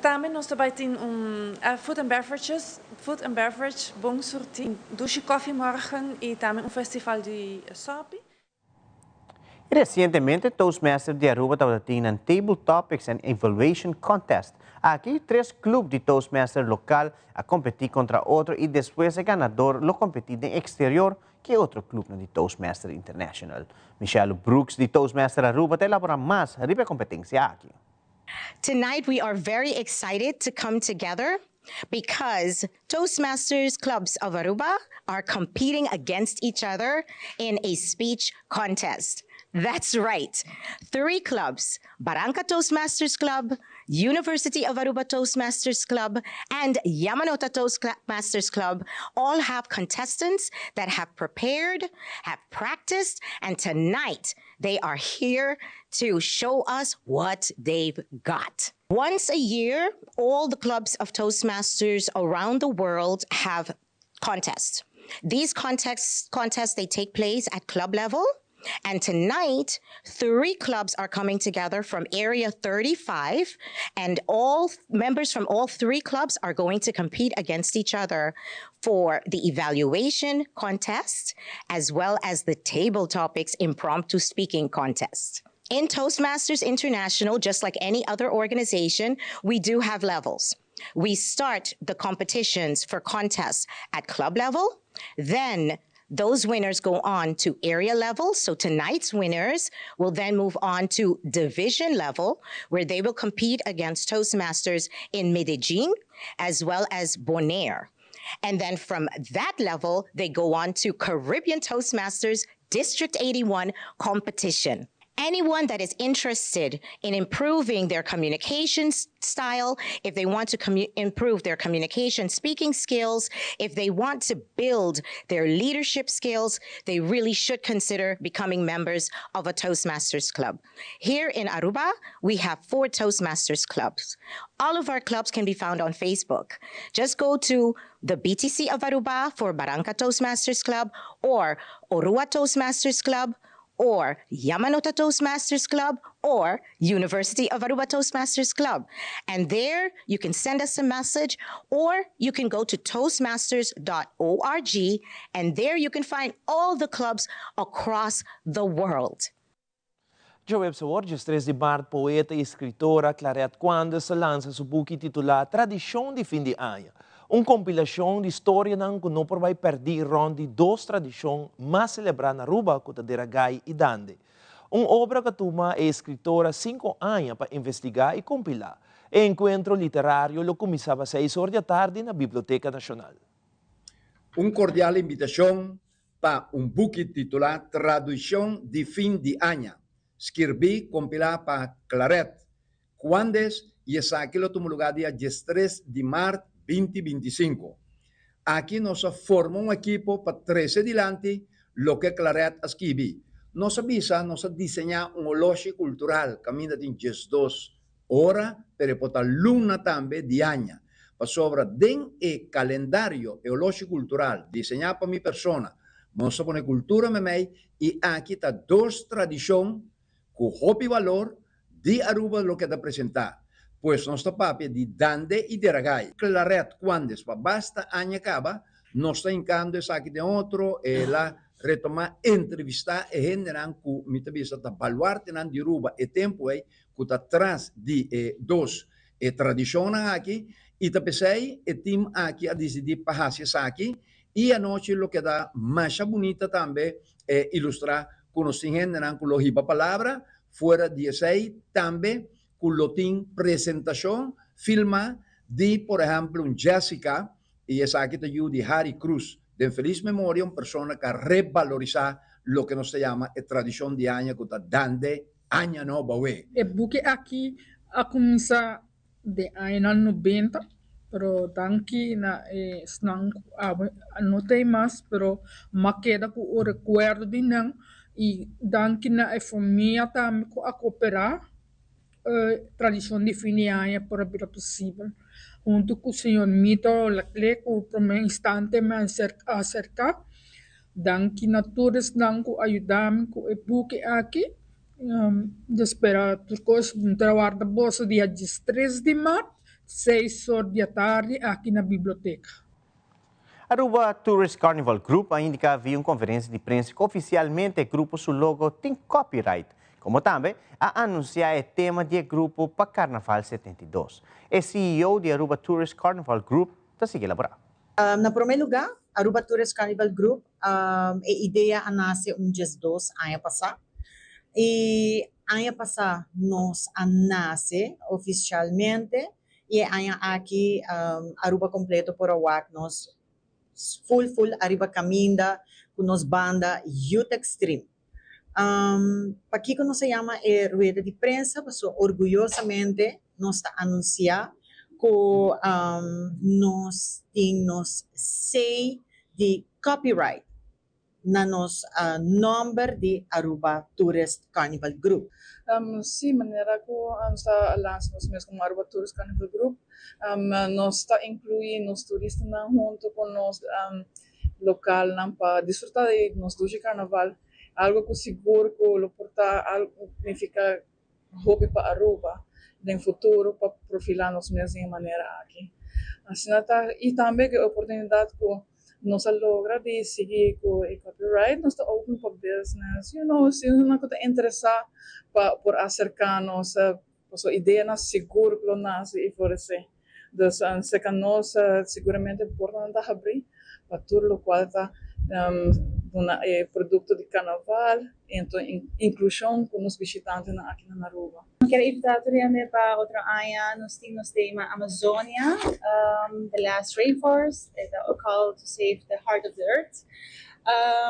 Tambe nos ta bay tin un food and beverages, food and beverage bon surti, dushi koffie morgen y tambe un festival di sopi. Resientemente Toastmasters di Aruba tabata tin nan Table Topics and Evaluation Contest. Aki tres club di Toastmasters local a competi contra otro y despues e ganador lo competi den exterior cu e otro clubnan di Toastmasters International. Michelle Brooks di Toastmasters Aruba ta elabora mas riba e competencia aki. Tonight we are very excited to come together because Toastmasters Clubs of Aruba are competing against each other in a speech contest. That's right. Three clubs, Baranka Toastmasters Club, University of Aruba Toastmasters Club, and Yamanota Toastmasters Club, all have contestants that have prepared, have practiced, and tonight they are here to show us what they've got. Once a year, all the clubs of Toastmasters around the world have contests. These contests, contests they take place at club level. And tonight, three clubs are coming together from Area 35, and all members from all three clubs are going to compete against each other for the evaluation contest, as well as the table topics impromptu speaking contest. In Toastmasters International, just like any other organization, we do have levels. We start the competitions for contests at club level, then those winners go on to area level. So tonight's winners will then move on to division level, where they will compete against Toastmasters in Medellin as well as Bonaire. And then from that level, they go on to Caribbean Toastmasters District 81 competition. Anyone that is interested in improving their communication style, if they want to improve their communication speaking skills, if they want to build their leadership skills, they really should consider becoming members of a Toastmasters club. Here in Aruba, we have four Toastmasters clubs. All of our clubs can be found on Facebook. Just go to the BTC of Aruba for Baranka Toastmasters Club or Orua Toastmasters Club or Yamanota Toastmasters Club or University of Aruba Toastmasters Club. And there you can send us a message or you can go to toastmasters.org and there you can find all the clubs across the world. Djaweps awor, 13 di mart, poeta i eskritora Claret Quandes a lansa su buki titulá Tradishon di Fin di Aña, un kompilashon di storianan ku no por bai pèrdí rònt di dos tradishon mas selebrá na Aruba ku ta Dera Gai i Dande. Un obra ku a tuma e eskritora sinku aña pa investigá i kompilá. E enkuentro literario lo kuminsá pa seis or di atardi na Biblioteka Nashonal. Un kordial invitashon pa un buki titulá Traduccion di Fin di Aña. skirbí, kompilá pa Claret Cuandes i esaki lo tuma lugá dia diestres di mart binti 25. Aki nos a forma un ekipo pa trese dilanti loke Claret a skibi. Nos a bisa nos a diseñá un oloshi kultural kaminda tin 12 ora pero e por ta luna tambe di aña pasobra den e kalendario e oloshi kultural diseñá pa mi persona nos a pone kultura meimei i aki ta dos tradishon ku hopi balor di Aruba loke ta presentá. Pues nos ta papia di Dande i Deragai. Claret Cuandes pa basta aña kaba nos ta hinkando esaki den otro, el a retomá entrevistá e hendenan ku mi ta bisa ta baluartenan di Aruba e tempu ei ku ta tras di e dos e tradishonnan aki i ta p'esei e tim aki a disidí pa hasi esaki i anochi lo keda masha bunita tambe e ilustrá ku nos tin hendenan ku lo hiba palabra fuera di esei tambe ku lo tin presentashon filmá di por ehèmpel un Jessica i esaki ta yu di Harry Cruz den felis memoria un persona ku a rebalorisá loke nos ta yama e tradishon di aña ku ta dande Aña Nobo awe. E buki aki a kuminsá den añanan nobenta, pero danki na esnan ku awe no ta ei mas, pero m'a keda ku un rekuerdo di nan i danki na e famia tambe ku a koperá e tradishon di fin di aña por a bira posibel. Huntu ku señor Mito Laclé ku promé instante mi a aserká. Danki na tur esnan ku a yuda mi ku e buki aki. Mi ta spera tur kos. Mi ta warda boso dia 13 di mart, seis or di atardi aki na biblioteka. Aruba Tourist Carnival Group a indica via un conferencia di prensa cu oficialmente e grupo su logo tin copyright, como tambe a anuncia e tema di e grupo pa Carnaval 72. E CEO di Aruba Tourist Carnival Group ta sigui elabora. Na promé lugá, Aruba Tourist Carnival Group, e idea a nase un 12 aña pasá. I aña pasá nos a nase ofisialmente i e aña aki Aruba kompleto por a wak nos ful ful ariba kaminda ku nos banda Youth Extreme. Pakiko nos a yama e rueda di prensa? Pasobra orguyosamente nos ta anunsiá ku nos tin nos sei di copyright na nos nòmber di Aruba Tourist Carnival Group. Sí, manera ku nos ta lansa nos mes komo Aruba Tourist Carnival Group, nos ta inkluí nos turistanan huntu ku nos lokalnan pa disfrutá di nos dushi karnaval, algu ku sigur ku lo por ta algu nifiká hopi pa Aruba den futuro pa profilá nos mes den e manera aki. Asina ta i tambe ku e oportunidat ku nos a logra di sigui ku e copyright nos ta open pa business, you know, si esnan ku ta interesá pa por aserká nos pasobra ideanan sigur ku lo nase i floresé. Dus serka nos siguramente portanan ta habrí pa tur lokual ta duna e produkto di karnaval i anto inklushon ku nos bishitantenan aki na Aruba. Mi kier invitá tur hende pa otro aña nos tin nos tema Amazonia, the last rainforest, e ta a call to save the heart of the earth.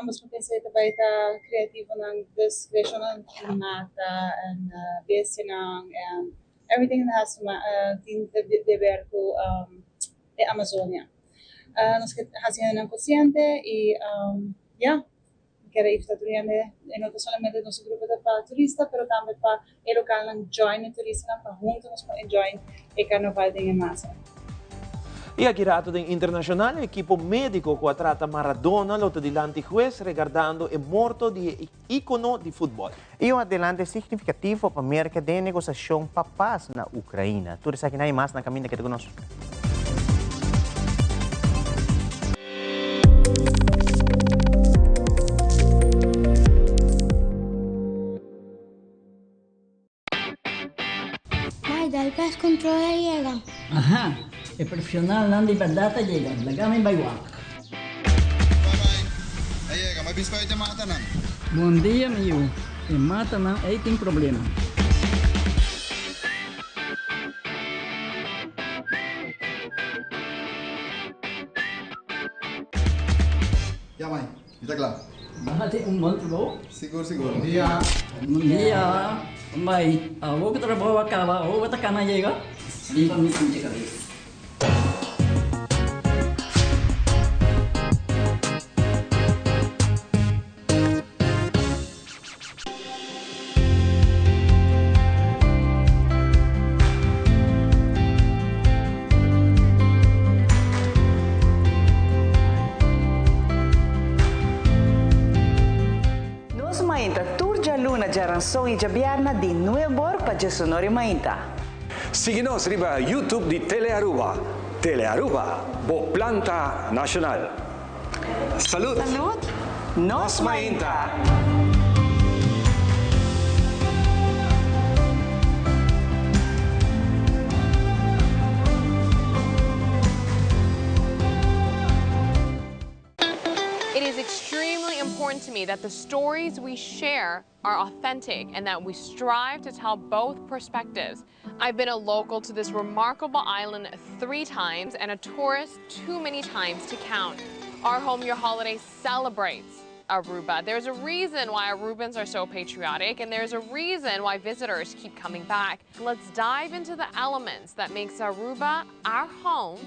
Nos por pensa e ta bai ta kreativonan, dus kreashonnan di mata en bestianan en Everything that has tin de ber ku e Amazonia. Nos ke hasi hendenan konsiente i ya, mi kier a invitá tur hende, e no ta solamente nos grupo ta pa turista pero tambe pa e lokalnan join e turistanan pa huntu nos por enjoy e karnaval den e masa. I aki rato den internashonal e ekipo médiko ku a trata Maradona lo ta dilanti hues regardando e morto di e Icono di futbol. I un adelante significativo pa Merca den e negociacion pa paz na Ucraina. Tur esakinan i mas na caminda keda cu nos. Mai, dal pest control a yega. Aha, e profesionalnan di berdad a yega. Laga mi bai wak. Bye bye. A yega, m'a bisa pa e matanan. Bon dia, mi yu. E matanan ei tin problema. Ya, mai. Mi ta kla. Baha. tin un bon trabou. Sigur, sigur. Bon dia. Bon dia. Bai, awor ku trabou a kaba, awor bo ta kana yega? Bin pa mi sinti kabes. Nos mainta tur djaluna, djaranson i djabièrna di nuebor pa djesonor i mainta. Sigui nos riba YouTube di Telearuba. Telearuba, bo planta nacional. Salud! Salud! Nos mainta! It is extremely important to me that the stories we share are authentic and that we strive to tell both perspectives. I've been a local to this remarkable island three times and a tourist too many times to count. Our Home Your Holiday celebrates Aruba. There's a reason why Arubans are so patriotic and there's a reason why visitors keep coming back. Let's dive into the elements that makes Aruba our home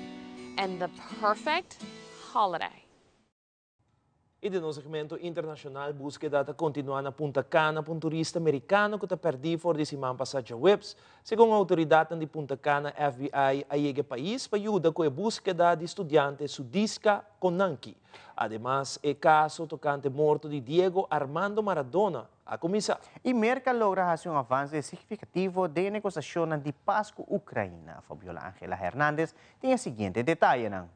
and the perfect holiday. I den nos segmento internashonal búskeda ta kontinuá na Punta Cana pa un turista merikano ku ta pèrdí for di siman pasá djaweps. Segun outoridatnan di Punta Cana, FBI a yega e pais pa yuda ku e búskeda di studiante Sudiska Konanki. Ademas, e kaso tokante morto di Diego Armando Maradona a kuminsá. I Merka logra hasi un avanse signifikativo den e negosiashonnan di pas ku Ukraina. Fabiola Angela Hernandez tin e siguiente detayenan.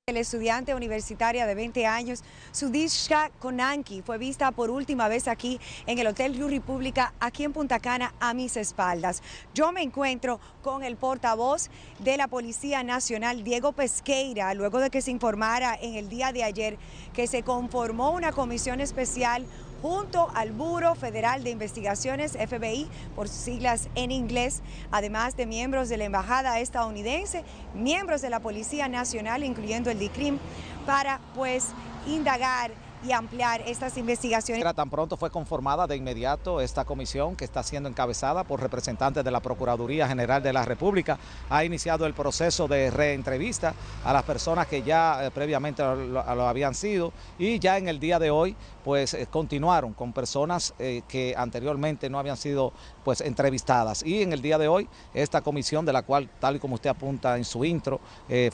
El estudiante universitaria de 20 años, Sudishka Konanki, fue vista por última vez aquí en el Hotel Rio República, aquí en Punta Cana, a mis espaldas. Yo me encuentro con el portavoz de la Policía Nacional, Diego Pesqueira, luego de que se informara en el día de ayer que se conformó una comisión especial junto al Buro Federal de Investigaciones, FBI, por sus siglas en inglés, además de miembros de la Embajada estadounidense, miembros de la Policía Nacional, incluyendo el DICRIM, para pues indagar y ampliar estas investigaciones. Tan pronto fue conformada de inmediato esta comisión que está siendo encabezada por representantes de la Procuraduría General de la República, ha iniciado el proceso de reentrevista a las personas que ya eh, previamente lo, habían sido y ya en el día de hoy pues eh, continuaron con personas eh, que anteriormente no habían sido pues entrevistadas y en el día de hoy esta comisión de la cual tal y como usted apunta en su intro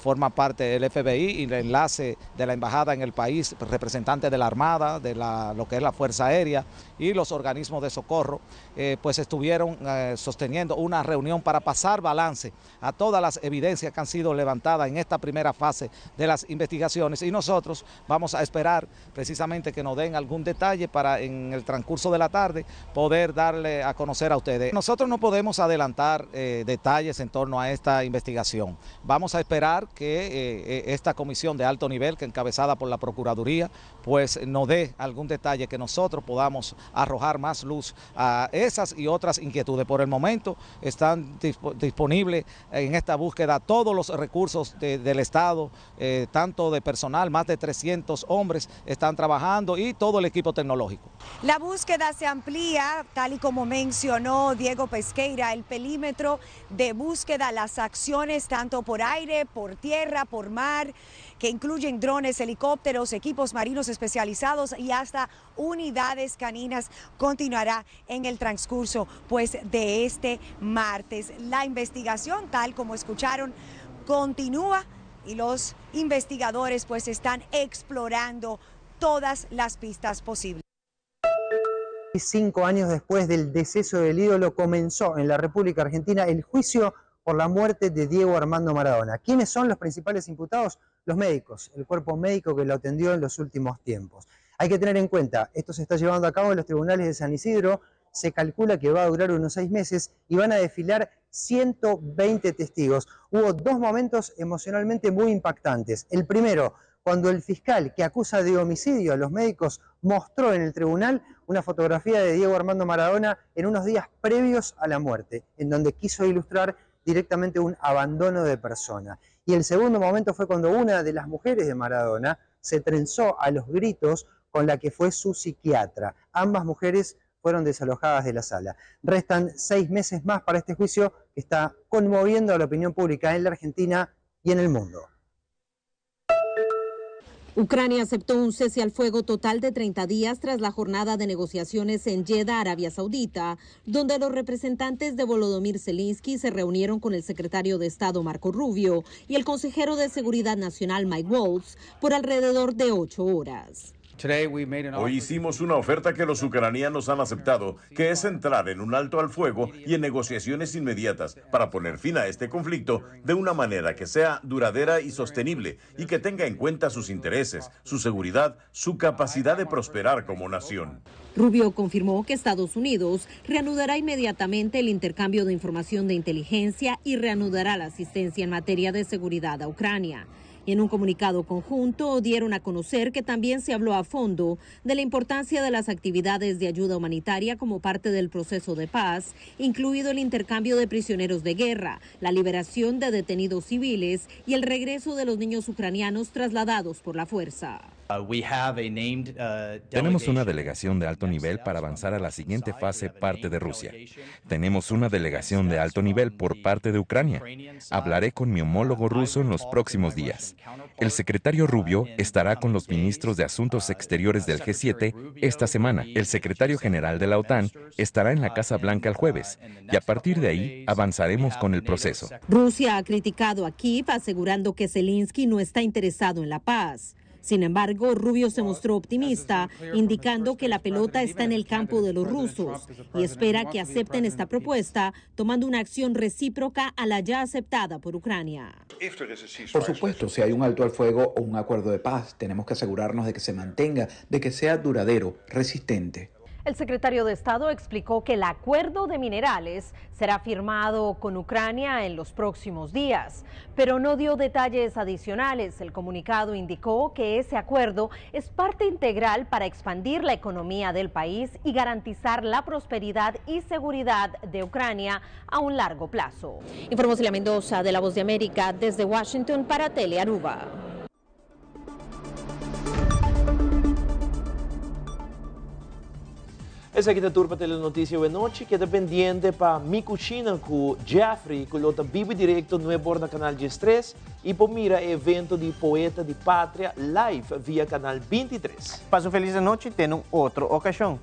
forma parte del FBI y el enlace de la embajada en el país, representante de la Armada, de la, lo que es la Fuerza Aérea y los organismos de socorro, eh, pues estuvieron eh, sosteniendo una reunión para pasar balance a todas las evidencias que han sido levantadas en esta primera fase de las investigaciones y nosotros vamos a esperar precisamente que nos den algún detalle para en el transcurso de la tarde poder darle a conocer a ustedes. Nosotros no podemos adelantar eh, detalles en torno a esta investigación. Vamos a esperar que esta comisión de alto nivel, que encabezada por la Procuraduría, pues nos dé algún detalle que nosotros podamos arrojar más luz a esas y otras inquietudes. Por el momento están disponibles en esta búsqueda todos los recursos del Estado, eh, tanto de personal, más de 300 hombres están trabajando y todo el equipo tecnológico. La búsqueda se amplía, tal y como mencionó Diego Pesqueira, el perímetro de búsqueda, las acciones tanto por aire, por tierra, por mar, que incluyen drones, helicópteros, equipos marinos especializados y hasta unidades caninas, continuará en el transcurso pues, de este martes. La investigación, tal como escucharon, continúa y los investigadores pues están explorando todas las pistas posibles. Cinco años después del deceso del ídolo comenzó en la República Argentina el juicio por la muerte de Diego Armando Maradona. ¿Quiénes son los principales imputados? Los médicos, el cuerpo médico que lo atendió en los últimos tiempos. Hay que tener en cuenta, esto se está llevando a cabo en los tribunales de San Isidro, Se calcula que va a durar unos seis meses y van a desfilar 120 testigos. Hubo dos momentos emocionalmente muy impactantes. El primero, cuando el fiscal que acusa de homicidio a los médicos mostró en el tribunal una fotografía de Diego Armando Maradona en unos días previos a la muerte, en donde quiso ilustrar directamente un abandono de persona. Y el segundo momento fue cuando una de las mujeres de Maradona se trenzó a los gritos con la que fue su psiquiatra. Ambas mujeres fueron desalojadas de la sala. Restan seis meses más para este juicio que está conmoviendo a la opinión pública en la Argentina y en el mundo. Ucrania aceptó un cese al fuego total de 30 días tras la jornada de negociaciones en Jeddah, Arabia Saudita, donde los representantes de Volodymyr Zelensky se reunieron con el secretario de Estado Marco Rubio y el consejero de Seguridad Nacional Mike Waltz por alrededor de ocho horas. Hoy hicimos una oferta que los ucranianos han aceptado, que es entrar en un alto al fuego y en negociaciones inmediatas para poner fin a este conflicto de una manera que sea duradera y sostenible y que tenga en cuenta sus intereses, su seguridad, su capacidad de prosperar como nación. Rubio confirmó que Estados Unidos reanudará inmediatamente el intercambio de información de inteligencia y reanudará la asistencia en materia de seguridad a Ucrania. Y en un comunicado conjunto dieron a conocer que también se habló a fondo de la importancia de las actividades de ayuda humanitaria como parte del proceso de paz, incluido el intercambio de prisioneros de guerra, la liberación de detenidos civiles y el regreso de los niños ucranianos trasladados por la fuerza. Tenemos una delegación de alto nivel para avanzar a la siguiente fase parte de Rusia. Tenemos una delegación de alto nivel por parte de Ucrania. Hablaré con mi homólogo ruso en los próximos días. El secretario Rubio estará con los ministros de Asuntos Exteriores del G7 esta semana. El secretario general de la OTAN estará en la Casa Blanca el jueves y a partir de ahí avanzaremos con el proceso. Rusia ha criticado a Kiev asegurando que Zelensky no está interesado en la paz. Sin embargo, Rubio se mostró optimista, indicando que la pelota está en el campo de los rusos y espera que acepten esta propuesta, tomando una acción recíproca a la ya aceptada por Ucrania. Por supuesto, si hay un alto al fuego o un acuerdo de paz, tenemos que asegurarnos de que se mantenga, de que sea duradero, resistente. El secretario de Estado explicó que el acuerdo de minerales será firmado con Ucrania en los próximos días, pero no dio detalles adicionales. El comunicado indicó que ese acuerdo es parte integral para expandir la economía del país y garantizar la prosperidad y seguridad de Ucrania a un largo plazo. Informó Celia Mendoza de La Voz de América desde Washington para Telearuba. Esaki ta tur pa Telenoticia awe nochi. Keda pendiente pa Mi Cushina cu Jeffrey cu lo ta bibo y directo nuebor na Canal 13 y por mira e evento di Poeta di Patria live via Canal 23. Pasa un feliz anochi, te un otro ocasion.